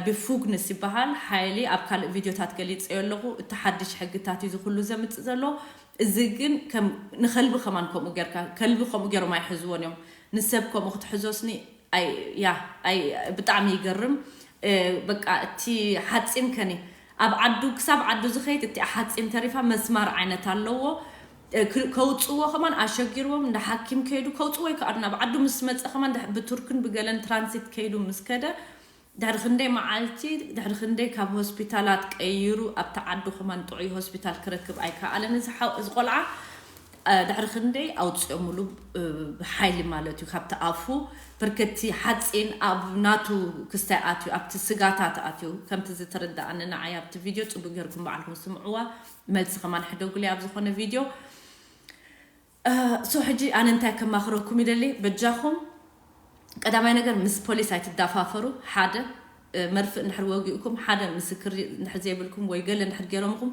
ብፉግንስ ይበሃል ሓይሊ። ኣብ ካልእ ቪድዮታት ገሊፀዮ ኣለኹ። እቲ ሓድሽ ሕግታት እዩ ዝኩሉ ዘምፅእ ዘሎ። እዚ ግን ከም ንከልቢ ከማን ከምኡ ጌርካ፣ ከልቢ ከምኡ ጌሮም ኣይሕዝዎን እዮም። ንሰብ ከምኡ ክትሕዞስኒ ኣይ ያ ኣይ ብጣዕሚ ይገርም። በቃ እቲ ሓፂን ከኒ ኣብ ዓዱ ክሳብ ዓዱ ዝኸይድ እቲ ሓፂን ተሪፋ መስማር ዓይነት ኣለዎ። ከውፅዎ ከማን ኣሸጊርዎም እንደ ሓኪም ከይዱ ከውፅዎ ይከኣሉ። ናብ ዓዱ ምስ መፀ ከማን ብቱርክን ብገለን ትራንሲት ከይዱ ምስ ከደ ድሕሪ ክንደይ መዓልቲ ድሕሪ ክንደይ ካብ ሆስፒታላት ቀይሩ ኣብቲ ዓዱ ከማን ጥዑይ ሆስፒታል ክረክብ ኣይከኣለን። እዚ ቆልዓ ድሕሪ ክንደይ ኣውፅኦምሉ ብሓይሊ ማለት እዩ ካብቲ ኣፉ። ብርከቲ ሓፂን ኣብ ናቱ ክስታይ ኣትዩ ኣብቲ ስጋታት ኣትዩ። ከምቲ ዝተረዳኣኒ ንዓይ ኣብቲ ቪድዮ ፅቡቅ ገርኩም በዓልኩም ስምዕዋ። መልሲ ከማን ሕደጉለይ ኣብ ዝኾነ ቪድዮ። ሶ ሕጂ ኣነ እንታይ ከማኽረኩም ይደሊ በጃኹም፣ ቀዳማይ ነገር ምስ ፖሊስ ኣይትዳፋፈሩ። ሓደ መርፍእ እንድሕር ወጊእኩም ሓደ ምስክር እንድሕር ዘይብልኩም ወይ ገለ እንድሕር ገይሮምኹም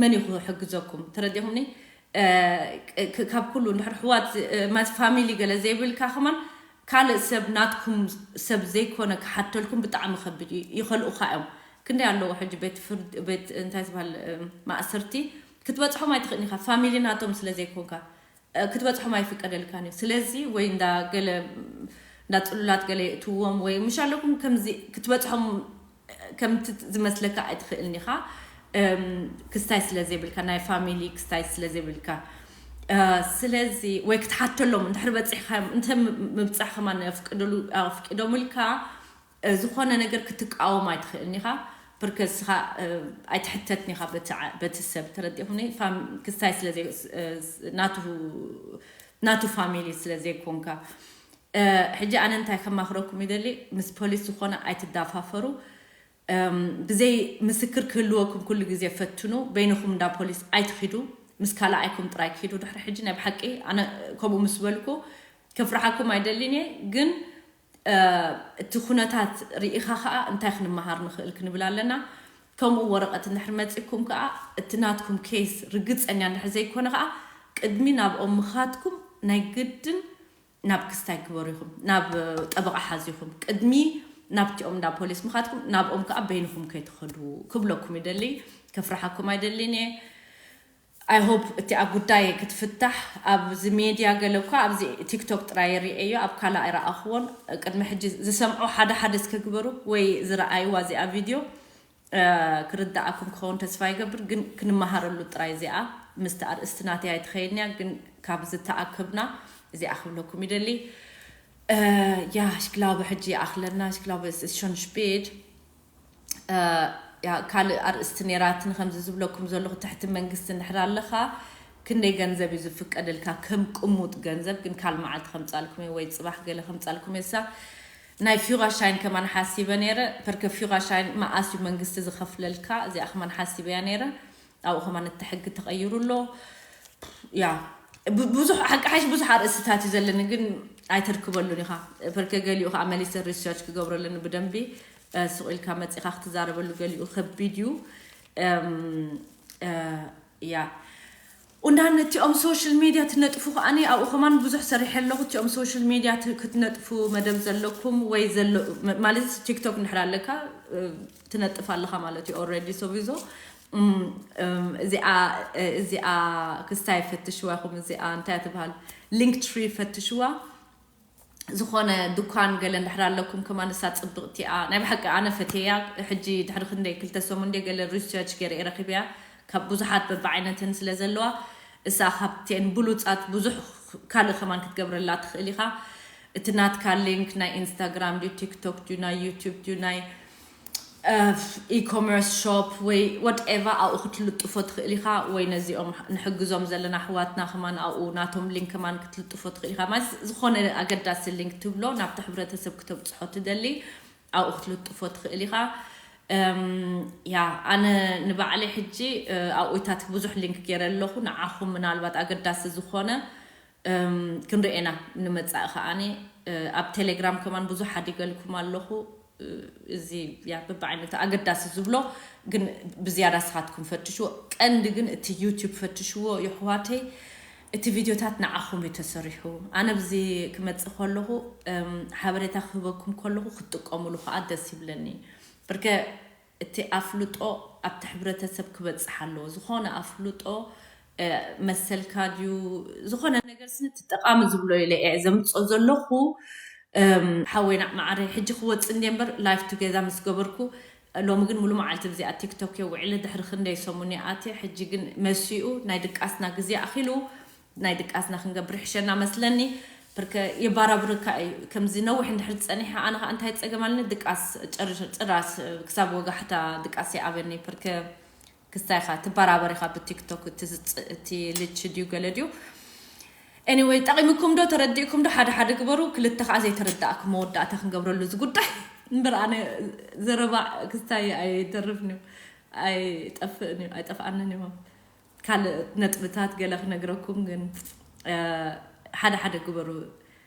መን እዩ ክሕግዘኩም? ተረዲኹምኒ? ካብ ኩሉ እንድሕር ኣሕዋት ማለት ፋሚሊ ገለ ዘይብልካ ከማን ካልእ ሰብ ናትኩም ሰብ ዘይኮነ ክሓተልኩም ብጣዕሚ ከቢድ እዩ። ይኸልኡኻ እዮም። ክንደይ ኣለዎ ሕጂ ቤት ፍርድ ቤት እንታይ ዝበሃል ማእሰርቲ ክትበፅሖም ኣይትኽእልን ኢኻ። ፋሚሊ ናቶም ስለ ዘይኮንካ ክትበፅሖም ኣይፍቀደልካን እዩ። ስለዚ ወይ እንዳ ገለ እንዳ ፅሉላት ገለ የእትዎም ወይ ምሽ ኣለኩም ከምዚ ክትበፅሖም ከምቲ ዝመስለካ ኣይትኽእልን ኢኻ። ክስታይ ስለ ዘይብልካ ናይ ፋሚሊ ክስታይ ስለ ዘይብልካ ስለዚ ወይ ክትሓተሎም እንድሕር በፂሕካዮም እንተ ምብፃሕ ከማን ኣፍቅዶምልካ ዝኾነ ነገር ክትቃወም ኣይትኽእልን ኢኻ። ብርከስኻ ኣይትሕተትን ኢኻ በቲ ሰብ ተረዲኹኒ። ክስታይ ስለ ናቱ ፋሚሊ ስለ ዘይኮንካ ሕጂ ኣነ እንታይ ከማኽረኩም ይደሊ ምስ ፖሊስ ዝኾነ ኣይትዳፋፈሩ። ብዘይ ምስክር ክህልወኩም ኩሉ ግዜ ፈትኑ። በይንኹም እንዳ ፖሊስ ኣይትኺዱ። ምስ ካልኣይኩም ጥራይ ክሂዱ። ድሕሪ ሕጂ ናይ ብሓቂ ኣነ ከምኡ ምስ በልኩ ከፍርሓኩም ኣይደልን እየ። ግን እቲ ኩነታት ርኢኻ ከዓ እንታይ ክንመሃር ንኽእል ክንብል ኣለና። ከምኡ ወረቐት እንድሕር መፂኩም ከዓ እቲ ናትኩም ኬስ ርግፀኛ እንድሕር ዘይኮነ ከዓ ቅድሚ ናብኦም ምኻትኩም ናይ ግድን ናብ ክስታይ ግበሩ ኢኹም ናብ ጠበቓ ሓዚኹም ቅድሚ ናብቲኦም እንዳ ፖሊስ ምኻትኩም ናብኦም ከዓ በይንኹም ከይትኸዱ ክብለኩም ይደሊ። ከፍርሓኩም ኣይደልን እየ። I hope እቲኣ ጉዳይ ክትፍታሕ ኣብዚ ሜድያ ገለ እኳ ኣብዚ ቲክቶክ ጥራይ ሪኤዮ ኣብ ካልእ ኣይረኣኽዎን። ቅድሚ ሕጂ ዝሰምዖ ሓደ ሓደ እስከ ግበሩ ወይ ዝረኣይዋ እዚኣ ቪድዮ ክርዳኣኩም ክኸውን ተስፋ ይገብር። ግን ክንመሃረሉ ጥራይ እዚኣ ምስቲ ኣርእስቲ ናተይ ኣይትኸይድንያ ግን ካብ ዝተኣከብና እዚኣ ክብለኩም ይደሊ። Ja, ich glaube ሕጂ ይኣኽለና። Ich glaube es ist schon spät. ካልእ ኣርእስቲ ነይራትኒ ከምዚ ዝብለኩም ዘለኹ ትሕቲ መንግስቲ እንድሕር ኣለኻ ክንደይ ገንዘብ እዩ ዝፍቀደልካ ከም ቅሙጥ ገንዘብ ግን ካል መዓልቲ ከምፃልኩም እየ ወይ ፅባሕ ገለ ከምፃልኩም እየ ሳ ናይ ፊራሻይን ከማን ሓሲበ ነይረ ፐርከ ፊራሻይን መኣስ እዩ መንግስቲ ዝኸፍለልካ እዚኣ ከማን ሓሲበያ ነይረ ኣብኡ ከማን እቲ ሕጊ ተቐይሩ ኣሎ ያ ብዙሕ ሓቂ ሓሽ ብዙሕ ኣርእስትታት እዩ ዘለኒ ግን ኣይተርክበሉን ኢኻ ፐርከ ገሊኡ ከዓ መሊሰ ሪሰርች ክገብረለኒ ብደንቢ ስቕ ኢልካ መፂኻ ክትዛረበሉ ገሊኡ ከቢድ እዩ ያ ኡንዳን እቲኦም ሶሻል ሚድያ ትነጥፉ ከዓኒ ኣብኡ ከማን ብዙሕ ሰሪሐ ኣለኹ እቲኦም ሶሻል ሚድያ ክትነጥፉ መደብ ዘለኩም ወይ ማለት ቲክቶክ እንድሕር ኣለካ ትነጥፍ ኣለኻ ማለት እዩ ኦረዲ ሶቪዞ እዚኣ እዚኣ ክስታይ ፈትሽዋ ኹም እዚኣ እንታይ ትበሃል ሊንክ ትሪ ፈትሽዋ ዝኾነ ድኳን ገለ እንድሕር ኣለኩም ከማን እሳ ፅብቕቲ እያ ናይ ብሓቂ ኣነ ፈትየያ ሕጂ ድሕሪ ክንደይ ክልተ ሰሙን እንደ ገለ ሪሰርች ገይረ ረኪበያ ካብ ብዙሓት በብዓይነትን ስለ ዘለዋ እሳ ካብተን ብሉፃት ብዙሕ ካልእ ከማን ክትገብረላ ትኽእል ኢኻ እቲ ናትካ ሊንክ ናይ ኢንስታግራም ድዩ ቲክቶክ ድዩ ናይ ዩቱብ ድዩ ናይ ኢኮመርስ ሾፕ ወይ ወትኤቨር ኣብኡ ክትልጥፎ ትኽእል ኢኻ ወይ ነዚኦም ንሕግዞም ዘለና ኣሕዋትና ከማን ኣብኡ ናቶም ሊንክ ከማን ክትልጥፎ ትኽእል ኢኻ ማለት ዝኾነ ኣገዳሲ ሊንክ ትብሎ ናብቲ ሕብረተሰብ ክተብፅሖ ትደሊ ኣብኡ ክትልጥፎ ትኽእል ኢኻ እም፣ ያ ኣነ ንባዕለይ ሕጂ እ፣ ኣብኡታት ብዙሕ ሊንክ ገይረ ኣለኹ። ንዓኹም ምናልባት ኣገዳሲ ዝኾነ እም፣ ክንርኤና ንመጻኢ ከኣኒ እ፣ ኣብ ቴሌግራም ከማን ብዙሕ ሓዲገልኩም ኣለኹ። እ፣ እዚ ያ በብዓይነቱ ኣገዳሲ ዝብሎ ግን ብዝያዳ ስኻትኩም ፈትሽዎ። ቀንዲ ግን እቲ ዩቲዩብ ፈትሽዎ የሕዋተይ። እቲ ቪድዮታት ንዓኹም እዩ ተሰሪሑ። ኣነ ብዚ ክመጽእ ከለኹ እም፣ ሓበሬታ ክህበኩም ከለኹ ክትጥቀሙሉ ከዓ ደስ ይብለኒ። ብርከ እቲ ኣፍልጦ ኣብቲ ሕብረተሰብ ክበፅሕ ኣለዎ። ዝኾነ ኣፍልጦ እ፣ መሰልካ ድዩ ዝኾነ ነገር ስኒ እቲ ጠቃሚ ዝብሎ ኢለ እየ ዘምፅኦ ዘለኹ። እም፣ ሓወይና ማዕረ ሕጂ ክወፅ እንደ እምበር ላይፍ ቱጌዛ ምስ ገበርኩ ሎሚ ግን ሙሉ መዓልቲ ብዚኣ ቲክቶክ እየ ውዒለ። ድሕሪ ክንደይ ሰሙን እየ ኣትየ። ሕጂ ግን መሲኡ ናይ ድቃስና ግዜ ኣኺሉ ናይ ድቃስና ክንገብር ይሕሸና መስለኒ። ብርከ የባራብርካ እዩ። ከምዚ ነዊሕ እንድሕር ጸኒሐ ኣነ ኸኣ እንታይ ጸገም ኣለኒ? ድቃስ ጨርሽ ጭራስ ክሳብ ወጋሕታ ድቃስ ይኣብኒ። ብርከ ክስታይ ኢኻ ትበራበር ኢኻ ብቲክቶክ እቲ ዝጽ- እቲ ልች ድዩ ገለ ድዩ? Anyway ጠቒምኩም ዶ ተረዲእኩም ዶ? ሓደ ሓደ ግበሩ። ክልተ ኸኣ ዘይተረዳእኩም መወዳእታ ክንገብረሉ እዚ ጉዳይ እምበር ኣነ ዘረባ ክስታይ ኣይተርፍን እዩ ኣይጠፍእን እዩ ኣይጠፍኣንን እዩ። ካልእ ነጥብታት ገለ ክነግረኩም ግን እ፣ ሓደ ሓደ ግበሩ።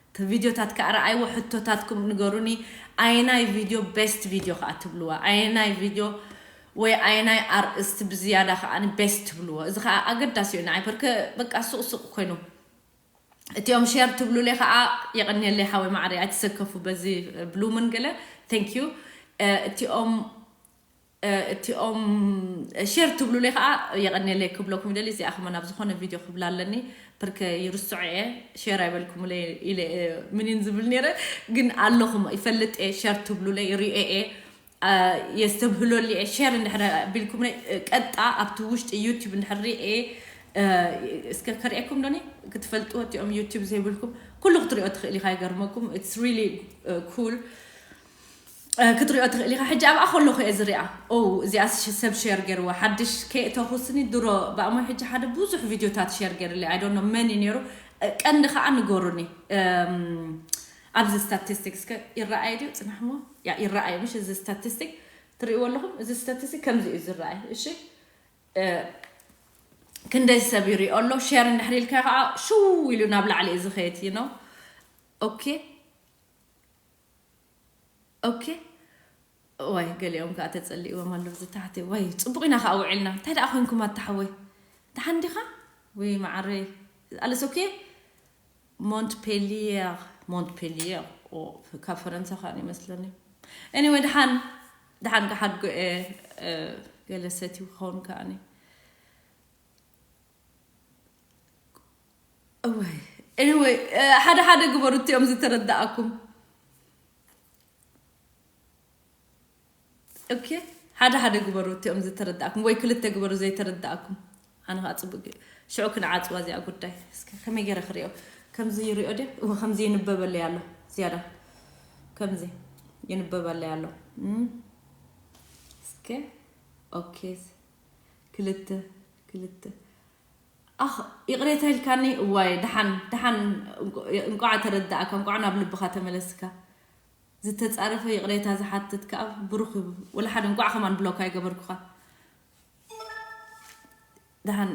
እቲ ቪድዮታት ከዓ ረኣይዎ፣ ሕቶታትኩም ንገሩኒ። ኣየናይ ቪድዮ ቤስት ቪድዮ ከዓ ትብልዋ? ኣየናይ ቪድዮ ወይ ኣየናይ ኣርእስቲ ብዝያዳ ከዓ ቤስት ትብልዎ? እዚ ከዓ ኣገዳሲ እዩ ንዓይ። በርከ በቃ ሱቕ ሱቕ ኮይኑ እቲኦም ሼር ትብሉለይ ከዓ የቐንየለይ ሓወይ ማዕረ ኣይትሰከፉ በዚ ብሉምን ገለ thank you። እቲኦም እቲኦም ሼር ትብሉለይ ከዓ የቐንየለይ ክብለኩም ይደሊ። እዚኣ ከመ ናብ ዝኾነ ቪድዮ ክብላ ኣለኒ። ብርከ ይርስዖ እየ ሼር ኣይበልኩምለይ ኢለ እየ ምኒን ዝብል ነይረ። ግን ኣለኹም ይፈልጥ እየ ሼር ትብሉለይ ሪኦ እየ። የስተብህለሉ እየ ሼር እንድሕር ቢልኩምለይ ቀጣ ኣብቲ ውሽጢ ዩቲብ እንድሕር ሪኤ እስከ ከርእየኩም ዶኒ ክትፈልጡ እቲኦም ዩቲብ ዘይብልኩም ኩሉ ክትሪኦ ትኽእል ኢኻ ይገርመኩም it's really cool ክትሪኦ ትኽእል ኢኻ። ሕጂ ኣብኣ ከለኹ እየ ዝሪኣ። ኦ እዚኣ ሰብ ሼር ገይርዋ ሓድሽ ከየእተኹስኒ ድሮ ብኣሞ ሕጂ ሓደ ብዙሕ ቪድዮታት ሼር ገይርለ ኣይዶኖ መን እዩ ነይሩ። ቀንዲ ከዓ ንገሩኒ ኣብዚ ስታቲስቲክስ ከ ይረኣየ ድዩ? ፅናሕሞ ያ ይረኣየ ምሽ እዚ ስታቲስቲክ ትሪእዎ ኣለኹም። እዚ ስታቲስቲክ ከምዚ እዩ ዝረኣየ። እሺ ክንደይ ሰብ ይሪኦ ኣሎ? ሼር እንድሕር ኢልካ ከዓ ሽው ኢሉ ናብ ላዕሊ እዩ ዝኸየድ ነው። ኦኬ ኦኬ። ዋይ ገሊኦም ከዓ ተፀሊእዎም ኣለዉ ዝታሕቲ። ዋይ ፅቡቕ ኢና ከዓ ውዒልና። እንታይ ደኣ ኮንኩም ኣታሓወይ? ደሓን ዲኻ? ወይ መዓረይ ኣለስ ኦኬ። ሞንትፔሊየር ሞንትፔሊየር ካብ ፈረንሳ ከዓ ይመስለኒ። Anyway ደሓን ደሓን ክሓድጎ እየ። ገለ ሰትዩ ክኸውን ከዓኒ እወይ Anyway ሓደ ሓደ ግበሩ እቲኦም ዝተረዳኣኩም። ኦኬ ሓደ ሓደ ግበሩ እቲኦም ዝተረዳእኩም ወይ ክልተ ግበሩ ዘይተረዳእኩም። ኣነ ከዓ ፅቡቅ ሽዑ ክንዓፅዋ እዚኣ ጉዳይ እስከ ከመይ ገይረ ክሪኦ። ከምዚ ይሪኦ ድየ እወ ከምዚ ይንበበለይ ኣሎ። ዝያዳ ከምዚ ይንበበለይ ኣሎ። እስከ ኦኬ ክልተ ክልተ ኣኽ ይቕሬታ ኢልካኒ። እዋይ ደሓን ደሓን እንቋዕ ተረዳእካ እንቋዕ ናብ ልብኻ ተመለስካ። ዝተጻረፈ ይቕሬታ ዝሓትት ከኣ ብሩኽ እዩ። ወላ ሓደ እንቋዕ ከማን ብሎክ ኣይገበርኩኻ። ደሓን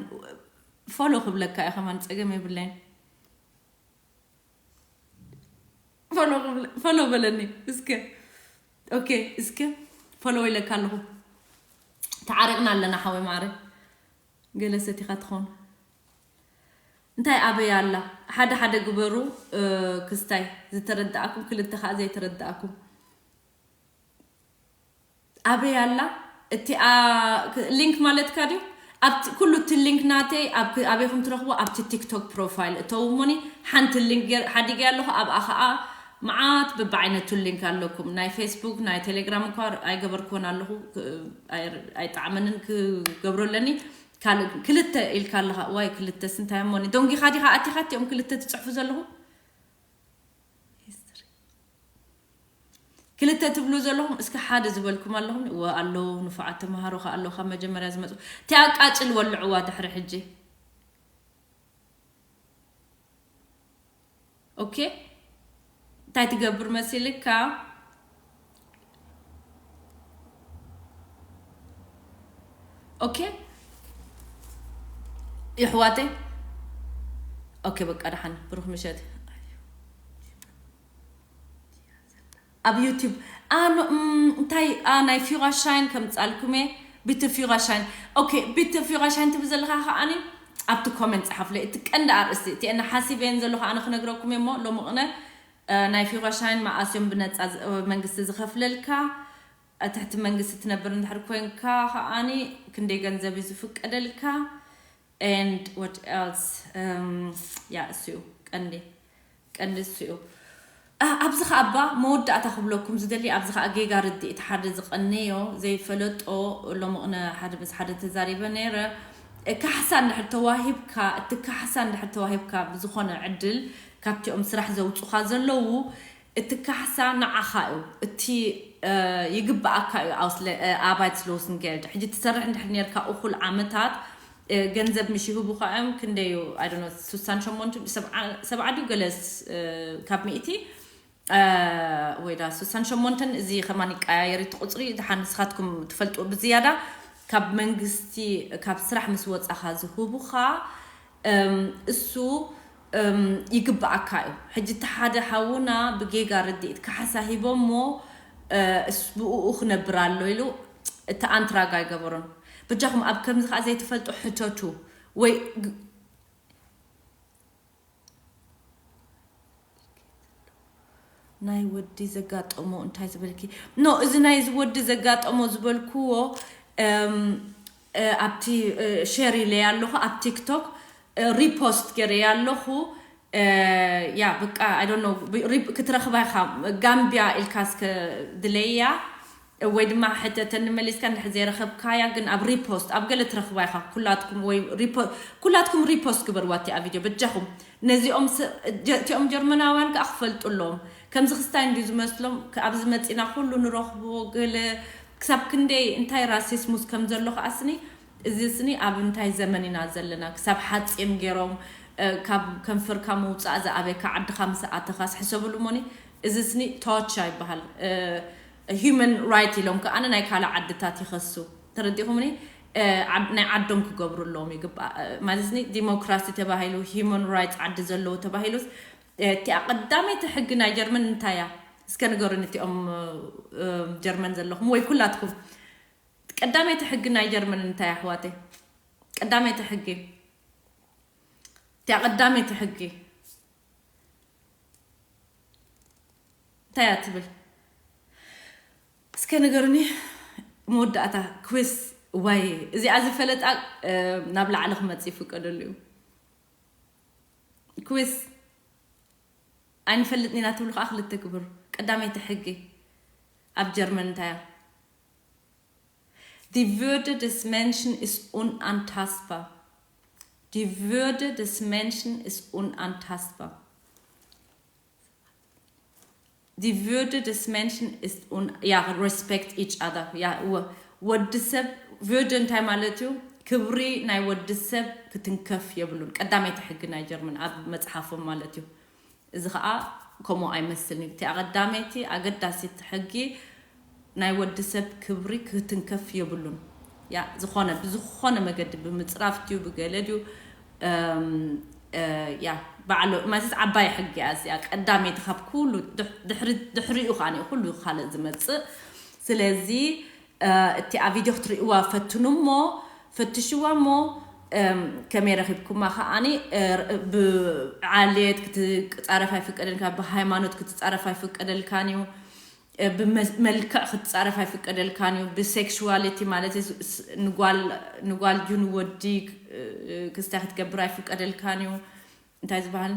ፎሎ ክብለካ እየ ከማን ጸገም የብለይን። ፎሎ በለኒ እስከ። ኦኬ እስከ ፎሎ ኢለካ ኣለኹ። ተዓሪቕና ኣለና ሓወይ ማዕረ። ገለ ሰቲኻ ትኾን እንታይ ኣበይ ኣላ? ሓደ ሓደ ግበሩ። ክስታይ ዝተረዳእኩም ክልተ ከዓ ዘይተረዳእኩም ኣበይ ኣላ? እቲኣ ሊንክ ማለትካ ድዩ? ኣብቲ ኩሉ እቲ ሊንክ ናተይ ኣበይኹም ትረኽቦ? ኣብቲ ቲክቶክ ፕሮፋይል እተው እሞኒ ሓንቲ ሊንክ ሓዲገ ኣለኹ። ኣብኣ ከዓ መዓት በብዓይነቱ ሊንክ ኣለኩም። ናይ ፌስቡክ ናይ ቴሌግራም እኳ ኣይገበርክዎን ኣለኹ። ኣይጠዓመንን ክገብሮ ኣለኒ። ካልእ ክልተ ኢልካ ኣለኻ። ዋይ ክልተስ እንታይ እሞኒ ደንጊኻ ዲኻ ኣቲኻ እቲኦም ክልተ ትፅሕፉ ዘለኹ? ክልተ ትብሉ ዘለኹም እስከ ሓደ ዝበልኩም ኣለኹም። እወ ኣለዉ ንፉዓት ተምሃሮ ከ ኣለዉ ካብ መጀመርያ ዝመፁ። እቲኣ ቃጭል ወልዕዋ ድሕሪ ሕጂ። ኦኬ እንታይ ትገብር መሲልካ? ኦኬ ይሕዋተይ። ኦኬ በቃ ደሓን ብሩኽ ምሸት። ኣብ ዩቲብ ኣኖ እንታይ ናይ ፊራ ሻይን ከምፃልኩም እየ። ቢተ ፊራ ሻይን። ኦኬ ቢተ ፊራ ሻይን ትብል ዘለካ ከዓኒ ኣብቲ ኮመንት ፀሓፍለይ። እቲ ቀንዲ ኣርእስቲ እቲ እነ ሓሲበየን ዘለኹ ኣነ ክነግረኩም እየ እሞ ሎሚ ቅነ ናይ ፊራ ሻይን መኣስዮም ብነፃ መንግስቲ ዝኸፍለልካ ትሕቲ መንግስቲ ትነብር እንድሕር ኮንካ ከዓኒ ክንደይ ገንዘብ እዩ ዝፍቀደልካ? And what else? ያ እሱ እዩ ቀንዲ ቀንዲ እሱ እዩ። ኣብዚ ከኣባ መወዳእታ ክብለኩም ዝደሊ ኣብዚ ከኣ ጌጋ ርድኢት ሓደ ዝቐነዮ ዘይፈለጦ ሎሚ ቅነ ሓደ ምስ ሓደ ተዛሪበ ነይረ። ካሕሳ እንድሕር ተዋሂብካ እቲ ካሕሳ እንድሕር ተዋሂብካ ብዝኾነ ዕድል ካብቲኦም ስራሕ ዘውፁኻ ዘለዉ እቲ ካሕሳ ንዓኻ እዩ። እቲ ይግብኣካ እዩ ኣውስለ ኣባይት ስሎስን ጌልድ ሕጂ ትሰርሕ እንድሕር ነርካ እኹል ዓመታት ገንዘብ ምሽ ይህቡኻ እዮም። ክንደዩ ኣይዶኖ ስሳን ሸሞንትን ሰብዓ ድዩ ገለስ ካብ ሚእቲ ወይ ዳ ስሳን ሸሞንትን እዚ ከማን ይቀያየር እቲ ቁፅሪ ድሓን ንስኻትኩም ትፈልጡ ብዝያዳ ካብ መንግስቲ ካብ ስራሕ ምስ ወፃኻ ዝህቡኻ እሱ ይግብኣካ እዩ። ሕጂ እቲ ሓደ ሓውና ብጌጋ ርድኢት ካሕሳ ሂቦሞ ብኡ ክነብር ኣሎ ኢሉ እቲ ኣንትራግ ኣይገበሮን። በጃኹም ኣብ ከምዚ ከዓ ዘይትፈልጡ ሕተቱ ወይ ናይ ወዲ ዘጋጠሞ እንታይ ዝበልኪ ኖ እዚ ናይ እዚ ወዲ ዘጋጠሞ ዝበልክዎ ኣብቲ ሸር ኢለያ ኣለኹ ኣብ ቲክቶክ ሪፖስት ገይረያ ኣለኹ። ያ በቃ ኣይ ዶንት ኖ ክትረኽባ ኢኻ። ጋምቢያ ኢልካ እስከ ድለያ ወይ ድማ ሕተተኒ መሊስካ እንድሕር ዘይረኸብካያ ግን ኣብ ሪፖስት ኣብ ገለ ትረኽባ ኢኻ። ኩላትኩም ወይ ኩላትኩም ሪፖስት ግበርዋ እቲኣ ቪድዮ በጃኹም። ነዚኦም እቲኦም ጀርመናውያን ከዓ ክፈልጡ ኣለዎም። ከምዚ ክስታይ እንድዩ ዝመስሎም ኣብዚ መፂና ኩሉ ንረኽቦ ገለ ክሳብ ክንደይ እንታይ ራሲስሙስ ከም ዘሎ ከዓ ስኒ እዚ ስኒ ኣብ እንታይ ዘመን ኢና ዘለና? ክሳብ ሓፂም ገይሮም ካብ ከንፈርካ ምውፃእ ዝኣበካ ዓድኻ ምስ ኣተኻስ ሕሰብሉ ሞኒ እዚ ስኒ ቶርቻ ይበሃል። ሂዩማን ራይት ኢሎም ከኣነ ናይ ካልእ ዓድታት ይኸሱ። ተረዲኹምኒ? ናይ ዓዶም ክገብሩ ኣለዎም ይግባእ። ማለት ዲሞክራሲ ተባሂሉ ሂዩማን ራይትስ ዓዲ ዘለዎ ተባሂሉስ እቲኣ ቀዳመይቲ ሕጊ ናይ ጀርመን እንታይ እያ? እስከ ንገሩኒ እቲኦም ጀርመን ዘለኹም ወይ ኩላትኩም ቀዳመይቲ ሕጊ ናይ ጀርመን እንታይ ኣሕዋተይ? ቀዳመይቲ ሕጊ እቲያ ቀዳመይቲ ሕጊ እንታይ እያ ትብል? እስከ ንገሩኒ። መወዳእታ ኩስ ወይ እዚኣ ዝፈለጣ ናብ ላዕሊ ክመፅ ይፍቀደሉ እዩ። ኩስ ኣይንፈልጥን ኢና ትብሉ ከዓ ክልተ ግበሩ። ቀዳመይቲ ሕጊ ኣብ ጀርመን እንታይ እያ? Die Würde des Menschen ist unantastbar. Die Würde des Menschen ist unantastbar. Die Würde des Menschen ist un ja, respect each other. Ja, ወዲ ሰብ würde እንታይ ማለት እዩ? ክብሪ ናይ ወዲ ሰብ ክትንከፍ የብሉን። ቀዳመይቲ ሕጊ ናይ ጀርመን ኣብ መፅሓፎም ማለት እዩ። እዚ ኸዓ ከምኡ ኣይመስልን እዩ። እቲ ኣቐዳመይቲ ኣገዳሲት ሕጊ ናይ ወዲ ሰብ ክብሪ ክትንከፍ የብሉን። ያ ዝኾነ ብዝኾነ መገዲ ብምፅራፍ ድዩ ብገለ ድዩ ያ ባዕሉ ማለት ዓባይ ሕጊ እያ እዚኣ ቀዳመይቲ ካብ ኩሉ ድሕሪኡ ከዓ ኩሉ ካልእ ዝመፅእ። ስለዚ እቲኣ ቪድዮ ክትርእይዋ ፈትኑ እሞ ፈትሽዋ እሞ ከመይ ረኺብኩማ ከዓኒ ብዓሌት ክትፃረፍ ኣይፍቀደልካ ብሃይማኖት ክትፃረፍ ኣይፍቀደልካን እዩ። ብመልክዕ ክትፃረፍ ኣይፍቀደልካን እዩ። ብሴክሽዋሊቲ ማለት ንጓል ድዩ ንወዲ ክስታይ ክትገብር ኣይፍቀደልካን እዩ። እንታይ ዝበሃል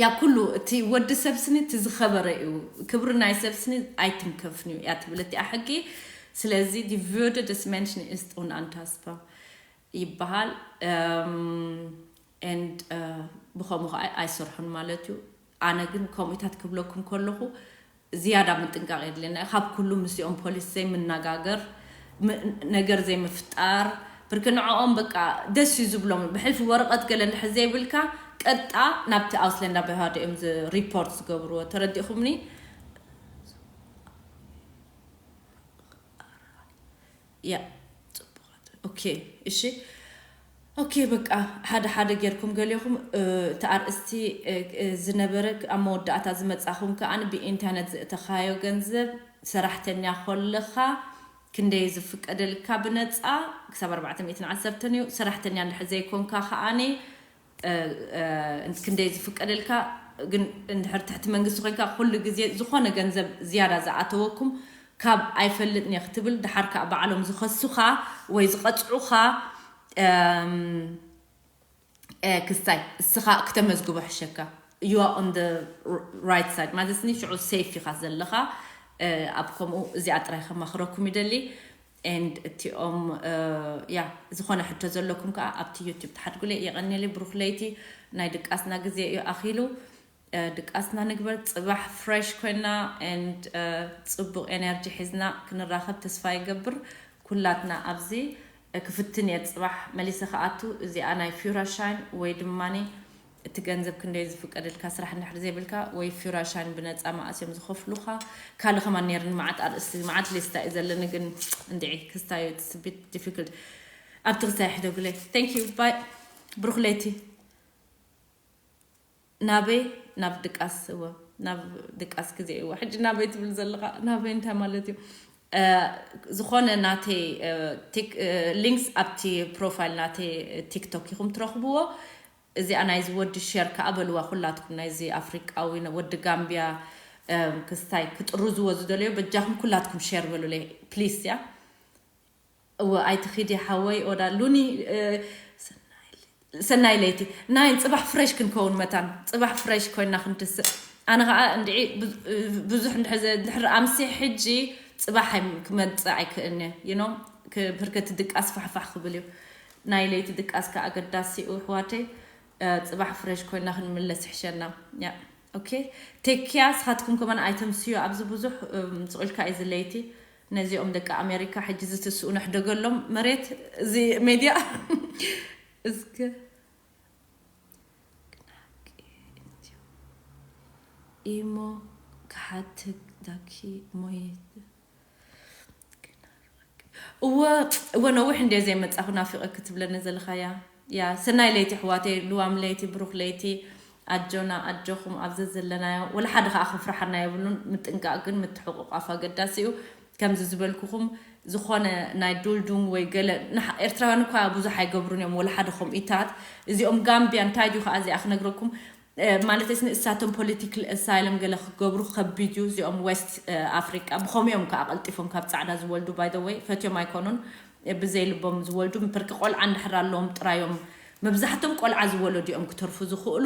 ያ ኩሉ እቲ ወዲ ሰብ ስኒ እቲ ዝኸበረ እዩ። ክብሪ ናይ ሰብ ስኒ ኣይትንከፍን እዩ እያ ትብል እቲኣ ሕጊ። ስለዚ die Würde des Menschen ist unantastbar ይበሃል። And ብኸምኡ ከዓ ኣይሰርሑን ማለት እዩ። ኣነ ግን ከምኡታት ክብለኩም ከለኹ ዝያዳ ምጥንቃቕ የድልየና እዩ። ካብ ኩሉ ምስኦም ፖሊስ ዘይምነጋገር ነገር ዘይምፍጣር ብርክ ንዕኦም በቃ ደስ እዩ ዝብሎም። ብሕልፊ ወረቐት ገለ እንድሕር ዘይብልካ ቀጣ ናብቲ ኣውስለንዳ ብሃደ እዮም ሪፖርት ዝገብርዎ። ተረዲእኹምኒ? ያ ፅቡቓት ኦኬ፣ እሺ። ኦኬ፣ በቃ ሓደ ሓደ ጌርኩም ገሊኹም፣ እ፣ እቲ ኣርእስቲ፣ እ፣ እ፣ ዝነበረ ኣብ መወዳእታ ዝመጻኹም ከኣ ብኢንተርነት ዘእተኻዮ ገንዘብ ሰራሕተኛ ኮለኻ ክንደይ ዝፍቀደልካ ብነጻ ክሳብ ኣርባዕተ ሚእትን ዓሰርተን እዩ። ሰራሕተኛ እንድሕር ዘይኮንካ ከኣኒ፣ እ፣ እ፣ እንት-፣ ክንደይ ዝፍቀደልካ ግን እንድሕር ትሕቲ መንግስቲ ኮይንካ ኩሉ ግዜ ዝኾነ ገንዘብ ዝያዳ ዝኣተወኩም ካብ ኣይፈልጥን እየ ክትብል ድሓር ከኣ ባዕሎም ዝኸሱኻ ወይ ዝቐጽዑኻ፣ እም፣ እ፣ ክስታይ እስኻ ክተመዝግቦ ሕሸካ። You are on the r-, right side ማለት ኒ ሽዑ ሴፍ ኢኻ ዘለኻ። እ፣ ኣብ ከምኡ እዚኣ ጥራይ ከማኽረኩም ይደሊ። And እቲኦም፣ እ፣ ያ ዝኾነ ሕቶ ዘለኩም ከዓ ኣብቲ ዩቲዩብ ተሓድጉለ። የቐንየለይ ብሩክ ለይቲ። ናይ ድቃስና ግዜ እዩ ኣኺሉ። እ፣ ድቃስና ንግበር። ጽባሕ ፍሬሽ ኮይና and፣ እ፣ ጽቡቕ ኤነርጂ ሒዝና ክንራኸብ ተስፋ ይገብር። ኩላትና ኣብዚ ክፍትን እየ ጽባሕ መሊሰ ክኣቱ። እዚኣ ናይ ፊራ ሻይን ወይ ድማኒ እቲ ገንዘብ ክንደይ ዝፍቀደልካ ስራሕ እንድሕር ዘይብልካ ወይ ፊራ ሻይን ብነጻ መኣስ እዮም ዝኸፍሉኻ። ካልእ ከማን ነይርኒ መዓት ኣርእስቲ፣ መዓት ሊስታ እዩ ዘለኒ፣ ግን እንድዒ ክስታዩ it's a bit difficult። ኣብቲ ክስታይ ሕደጉለይ። Thank you። ባይ። ብሩክ ለይቲ። ናበይ? ናብ ድቃስ። እወ፣ ናብ ድቃስ ግዜ። እወ፣ ሕጂ ናበይ ትብል ዘለኻ? ናበይ እንታይ ማለት እዩ? እ፣ ዝኾነ ናተይ፣ እ፣ ቲክ-፣ እ፣ ሊንክስ ኣብቲ ፕሮፋይል ናተይ ቲክቶክ ኢኹም ትረኽብዎ። እዚኣ ናይዚ ወዲ ሼር ከኣ በልዋ ኩላትኩም፣ ናይዚ ኣፍሪቃዊ ነ-፣ ወዲ ጋምቢያ፣ እ፣ ክስታይ ክጥርዝዎ ዝደለዮ በጃኹም ኩላትኩም ሼር በሉለይ ፕሊስ፣ ያ። እወ፣ ኣይትኺዲ ሓወይ ኦዳ ሉኒ፣ እ፣ ሰናይ ለይቲ። ናይን ጽባሕ ፍሬሽ ክንከውን መታን፣ ጽባሕ ፍሬሽ ኮይና ክንትስእ። ኣነ ኸኣ እንድዒ ብዙ-፣ ብዙሕ እንድሕር ዘ-፣ እንድሕር ኣምሲ ሕጂ ጽባሕ ኣይም-፣ ክመጽእ ኣይክእልኒ፣ you know፣ ክ-፣ ብርከት ድቃስ ፋሕፋሕ ክብል እዩ። ናይ ለይቲ ድቃስ ከኣ ኣገዳሲ እዩ፣ ኣሕዋተይ። እ፣ ጽባሕ ፍሬሽ ኮይና ክንምለስ ይሕሸና። ያ፣ ኦኬ። ቴክያ፣ ንስኻትኩም ከማን ኣይተምስዩ፣ ኣብዚ ብዙሕ፣ እም፣ ስቕ ኢልካ እዩ ዝለይቲ። ነዚኦም ደቂ ኣሜሪካ ሕጂ ዝትስኡ ንሕደገሎም መሬት፣ እዚ ሜድያ። እስከ ኢሞ ክሓትክ ዳኪ ሞየት። እወ፣ እወ፣ ነዊሕ እንድየ ዘይመጻኹ፣ ናፊቐ ክትብለኒ ዘለኻ፣ ያ። ያ፣ ሰናይ ለይቲ ኣሕዋተይ፣ ልዋም ለይቲ፣ ብሩኽ ለይቲ። ኣጆና፣ ኣጆኹም ኣብዚ ዘለናዮ። ወላ ሓደ ኸኣ ክፍርሓና የብሉን። ምጥንቃቕ ግን ምትሕቑቓፍ ኣገዳሲ እዩ። ከምዚ ዝበልኩኹም፣ ዝኾነ ናይ ዱልዱም ወይ ገለ፣ ንሕ-፣ ኤርትራውያን እኳ ብዙሕ ኣይገብሩን እዮም፣ ወላ ሓደ ከምኡታት። እዚኦም ጋምቢያ፣ እንታይ ድዩ ኸኣ እዚኣ ክነግረኩም፣ እ፣ ማለት እስኒ እሳቶም ፖለቲካል ኣሳይለም ገለ ክገብሩ ከቢድ እዩ። እዚኦም ዌስት፣ እ፣ ኣፍሪቃ ብኸምኡ እዮም ከኣ ቀልጢፎም ካብ ጻዕዳ ዝወልዱ። ባይ ዘ ወይ፣ ፈትዮም ኣይኮኑን፣ እ፣ ብዘይ ልቦም ዝወልዱ። ምፐርኪ ቆልዓ እንድሕር ኣለዎም ጥራዮም፣ መብዛሕቶም ቆልዓ ዝወለዱ እዮም ክተርፉ ዝኽእሉ።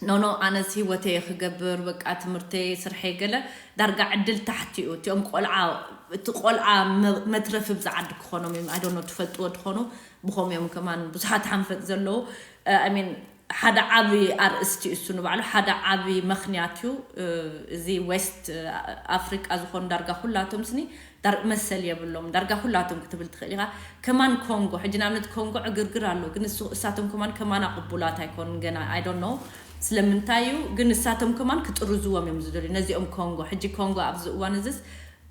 ኖ፣ ኖ፣ ኣነስ ህይወተይ ክገብር፣ በቃ ትምህርተይ፣ ስርሐይ ገለ ዳርጋ ዕድል ታሕቲ እዩ። እቲኦም ቆልዓ፣ እቲ ቆልዓ መ-፣ መትረፊ ብዛ ዓዲ ክኾኖም እዮም። I don't know፣ ትፈልጥዎ ትኾኑ፣ ብኸምኡ እዮም ከማን ብዙሓት ሓንፈጥ ዘለዉ። እ፣ I mean፣ ሓደ ዓቢ ኣርእስቲ እዩ እሱ ንባዕሉ፣ ሓደ ዓቢ ምኽንያት እዩ። እ፣ እዚ ዌስት፣ እ፣ ኣፍሪቃ ዝኾኑ ዳርጋ ኩላቶም ስኒ ዳር-፣ መሰል የብሎም። ዳርጋ ኩላቶም ክትብል ትኽእል ኢኻ። ከማን ኮንጎ፣ ሕጂ ንኣብነት ኮንጎ ዕግርግር ኣሎ፣ ግን እሱ፣ እሳቶም ከማን ከማና ቅቡላት ኣይኮኑን ገና። I don't know ስለምንታይ እዩ፣ ግን እሳቶም ከማን ክጥርዝዎም እዮም ዝደልዩ። ነዚኦም ኮንጎ፣ ሕጂ ኮንጎ ኣብዚ እዋን እዚስ፣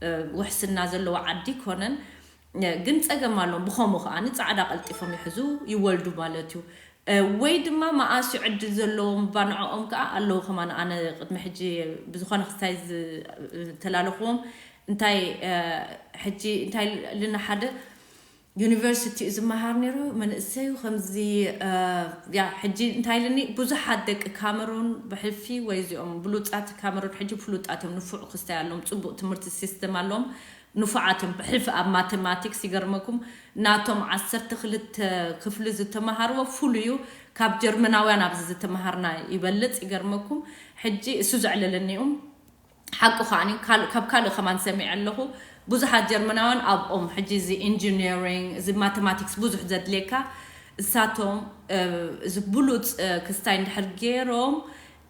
እ፣ ውሕስና ዘለዎ ዓዲ ኮነን። እ፣ ግን ጸገም ኣለዎም። ብኸምኡ ከኣ ንጻዕዳ ቀልጢፎም ይሕዙ፣ ይወልዱ ማለት እዩ። እ፣ ወይ ድማ መኣስ እዩ ዕድል ዘለዎም፣ ባንዕኦም ከኣ ኣለዉ ከማን። ኣነ ቅድሚ ሕጂ ብዝኾነ ክስታይ ዝተላለኽዎም እንታይ፣ እ፣ ሕጂ እንታይ ኢልና፣ ሓደ ዩኒቨርሲቲ እዩ ዝመሃር ነይሩ፣ መንእሰዩ ከምዚ፣ እ፣ ያ፣ ሕጂ እንታይ ኢልኒ፣ ብዙሓት ደቂ ካመሩን ብሕልፊ ወይ እዚኦም ብሉጻት ካመሩን ሕጂ ፍሉጣት እዮም፣ ንፉዕ ክስታይ ኣለዎም፣ ጽቡቕ ትምህርቲ ሲስተም ኣለዎም፣ ንፉዓት እዮም ብሕልፊ ኣብ ማቴማቲክስ። ይገርመኩም፣ ናቶም ዓሰርተ ክልተ ክፍሊ ዝተመሃርዎ ፍሉይ እዩ፣ ካብ ጀርመናውያን ኣብዚ ዝተመሃርና ይበልጽ። ይገርመኩም፣ ሕጂ እሱ ዘዕለለኒ እዩ። ሓቁ ከኣኒ ካል-፣ ካብ ካልእ ከማን ሰሚዐ ኣለኹ። ብዙሓት ጀርመናውያን ኣብኦም ሕጂ እዚ ኢንጂነሪንግ፣ እዚ ማቴማቲክስ ብዙሕ ዘድልየካ፣ እሳቶም፣ እ፣ እዚ ብሉጽ፣ እ፣ ክስታይ እንድሕር ገይሮም፣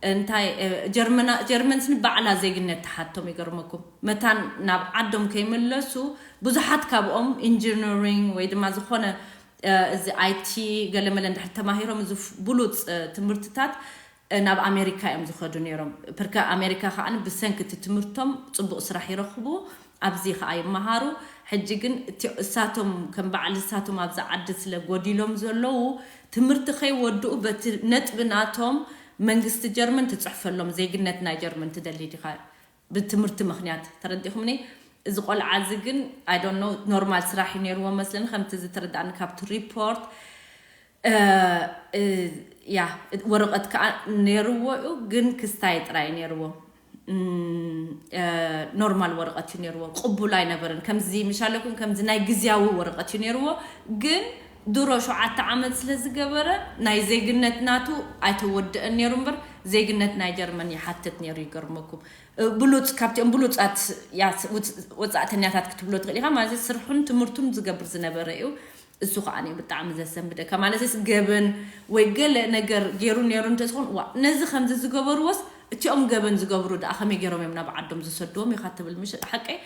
እንታይ፣ እ፣ ጀርመና-፣ ጀርመን ስኒ ባዕላ ዜግነት ትሓቶም። ይገርመኩም፣ መታን ናብ ዓዶም ከይምለሱ ብዙሓት ካብኦም ኢንጂነሪንግ ወይ ድማ ዝኾነ፣ እ፣ እዚ ኣይ ቲ ገለመለ እንድሕር ተማሂሮም፣ እዚ ፍ-፣ ብሉጽ፣ እ፣ ትምህርትታት፣ እ፣ ናብ ኣሜሪካ እዮም ዝኸዱ ነይሮም። ፐርከ ኣሜሪካ ከኣ ብሰንኪ እቲ ትምህርቶም ጽቡቕ ስራሕ ይረኽቡ። ኣብዚ ኸዓ ይመሃሩ። ሕጂ ግን እቲ እሳቶም ከም በዓል እሳቶም ኣብዚ ዓዲ ስለ ጎዲሎም ዘለዉ ትምህርቲ ከይወድኡ በቲ ነጥቢ ናቶም መንግስቲ ጀርመን ትፅሕፈሎም። ዜግነት ናይ ጀርመን ትደሊ ዲኻ ብትምህርቲ ምኽንያት? ተረዲኹምኒ? እዚ ቆልዓ እዚ ግን I don't know ኖርማል ስራሕ እዩ ነይርዎ መስለኒ ከምቲ ዝተረዳእኒ ካብቲ ሪፖርት። ያ ወረቐት ከዓ ነይርዎ እዩ፣ ግን ክስታይ ጥራይ ነይርዎ። ኖርማል ወረቐት እዩ ነይርዎ፣ ቅቡል ኣይነበረን። ከምዚ ምሻለኩም ከምዚ ናይ ግዝያዊ ወረቐት እዩ ነይርዎ። ግን ድሮ ሸውዓተ ዓመት ስለ ዝገበረ ናይ ዜግነት ናቱ ኣይተወድአን ነይሩ እምበር ዜግነት ናይ ጀርመን ይሓትት ነይሩ። ይገርመኩም ብሉፅ ካብቲኦም ብሉፃት ወፃእተኛታት ክትብሎ ትኽእል ኢኻ ማለት ስርሑን ትምህርቱን ዝገብር ዝነበረ እዩ። እሱ ከዓ ብጣዕሚ ዘሰንብደካ ማለትስ ገበን ወይ ገለ ነገር ገይሩ ነይሩ እንተዝኾን ዋ ነዚ ከምዚ ዝገበርዎስ እቲኦም ገበን ዝገብሩ ደኣ ከመይ ገይሮም እዮም ናብ ዓዶም ዝሰድዎም ኢኻ ትብል ምሽ ሓቀይ?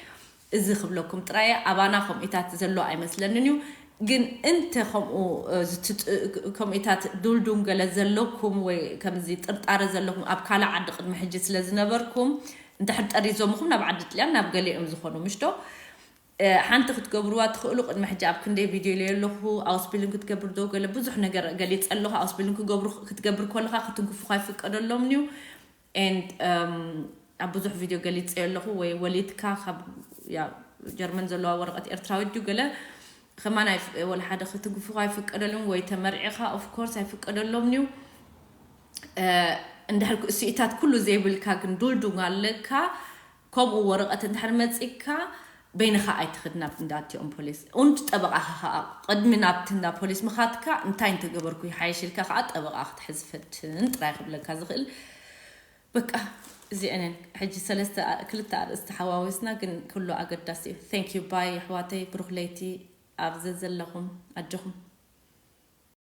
እዚ ክብለኩም ጥራየ ኣባና ከምኡታት ዘሎ ኣይመስለንን እዩ። ግን እንተ ከምኡ ከምኡታት ዱልዱም ገለ ዘለኩም ወይ ከምዚ ጥርጣረ ዘለኩም ኣብ ካልእ ዓዲ ቅድሚ ሕጂ ስለ ዝነበርኩም እንድሕር ጠሪዞምኹም ናብ ዓዲ ጥልያን ናብ ገሊኦም ዝኾኑ ምሽዶ ሓንቲ ክትገብርዋ ትኽእሉ ቅድሚ ሕጂ ኣብ ክንደይ ቪድዮ ኢለ ኣለኹ። ኣውስቢልን ክትገብር ዶ ገለ ብዙሕ ነገር ገሊፀ ኣለኹ። ኣውስቢልን ክትገብር ከለካ ክትንክፉካ ይፍቀደሎም እዩ። And ኣብ ብዙሕ ቪድዮ ገሊፀ ኣለኹ ወይ ወሊድካ ካብ ጀርመን ዘለዋ ወረቐት ኤርትራዊ ድዩ ገለ ከማን ወላ ሓደ ክትንክፉካ ኣይፍቀደሎም ወይ ተመርዒኻ of course ኣይፍቀደሎም እዩ። እንድሕር እሱኢታት ኩሉ ዘይብልካ ግን ዱልዱም ኣለካ ከምኡ ወረቐት እንድሕር መፂካ በይንኻ ኣይትኽድ ናብቲ እንዳትኦም ፖሊስ und ጠበቓኻ ከዓ ቅድሚ ናብቲ እንዳ ፖሊስ ምኻድካ እንታይ እንተገበርኩ ይሓይሽ ኢልካ ከዓ ጠበቓ ክትሕዝ ፈትን ጥራይ ክብለካ ዝኽእል። በቃ እዚአንን ሕጂ ሰለስተ ክልተ ኣርእስቲ ሓዋዊስና ግን ኩሉ ኣገዳሲ እዩ። Thank you bye ኣሕዋተይ ብሩኽ ለይቲ ኣብ ዘዘለኹም ኣጆኹም።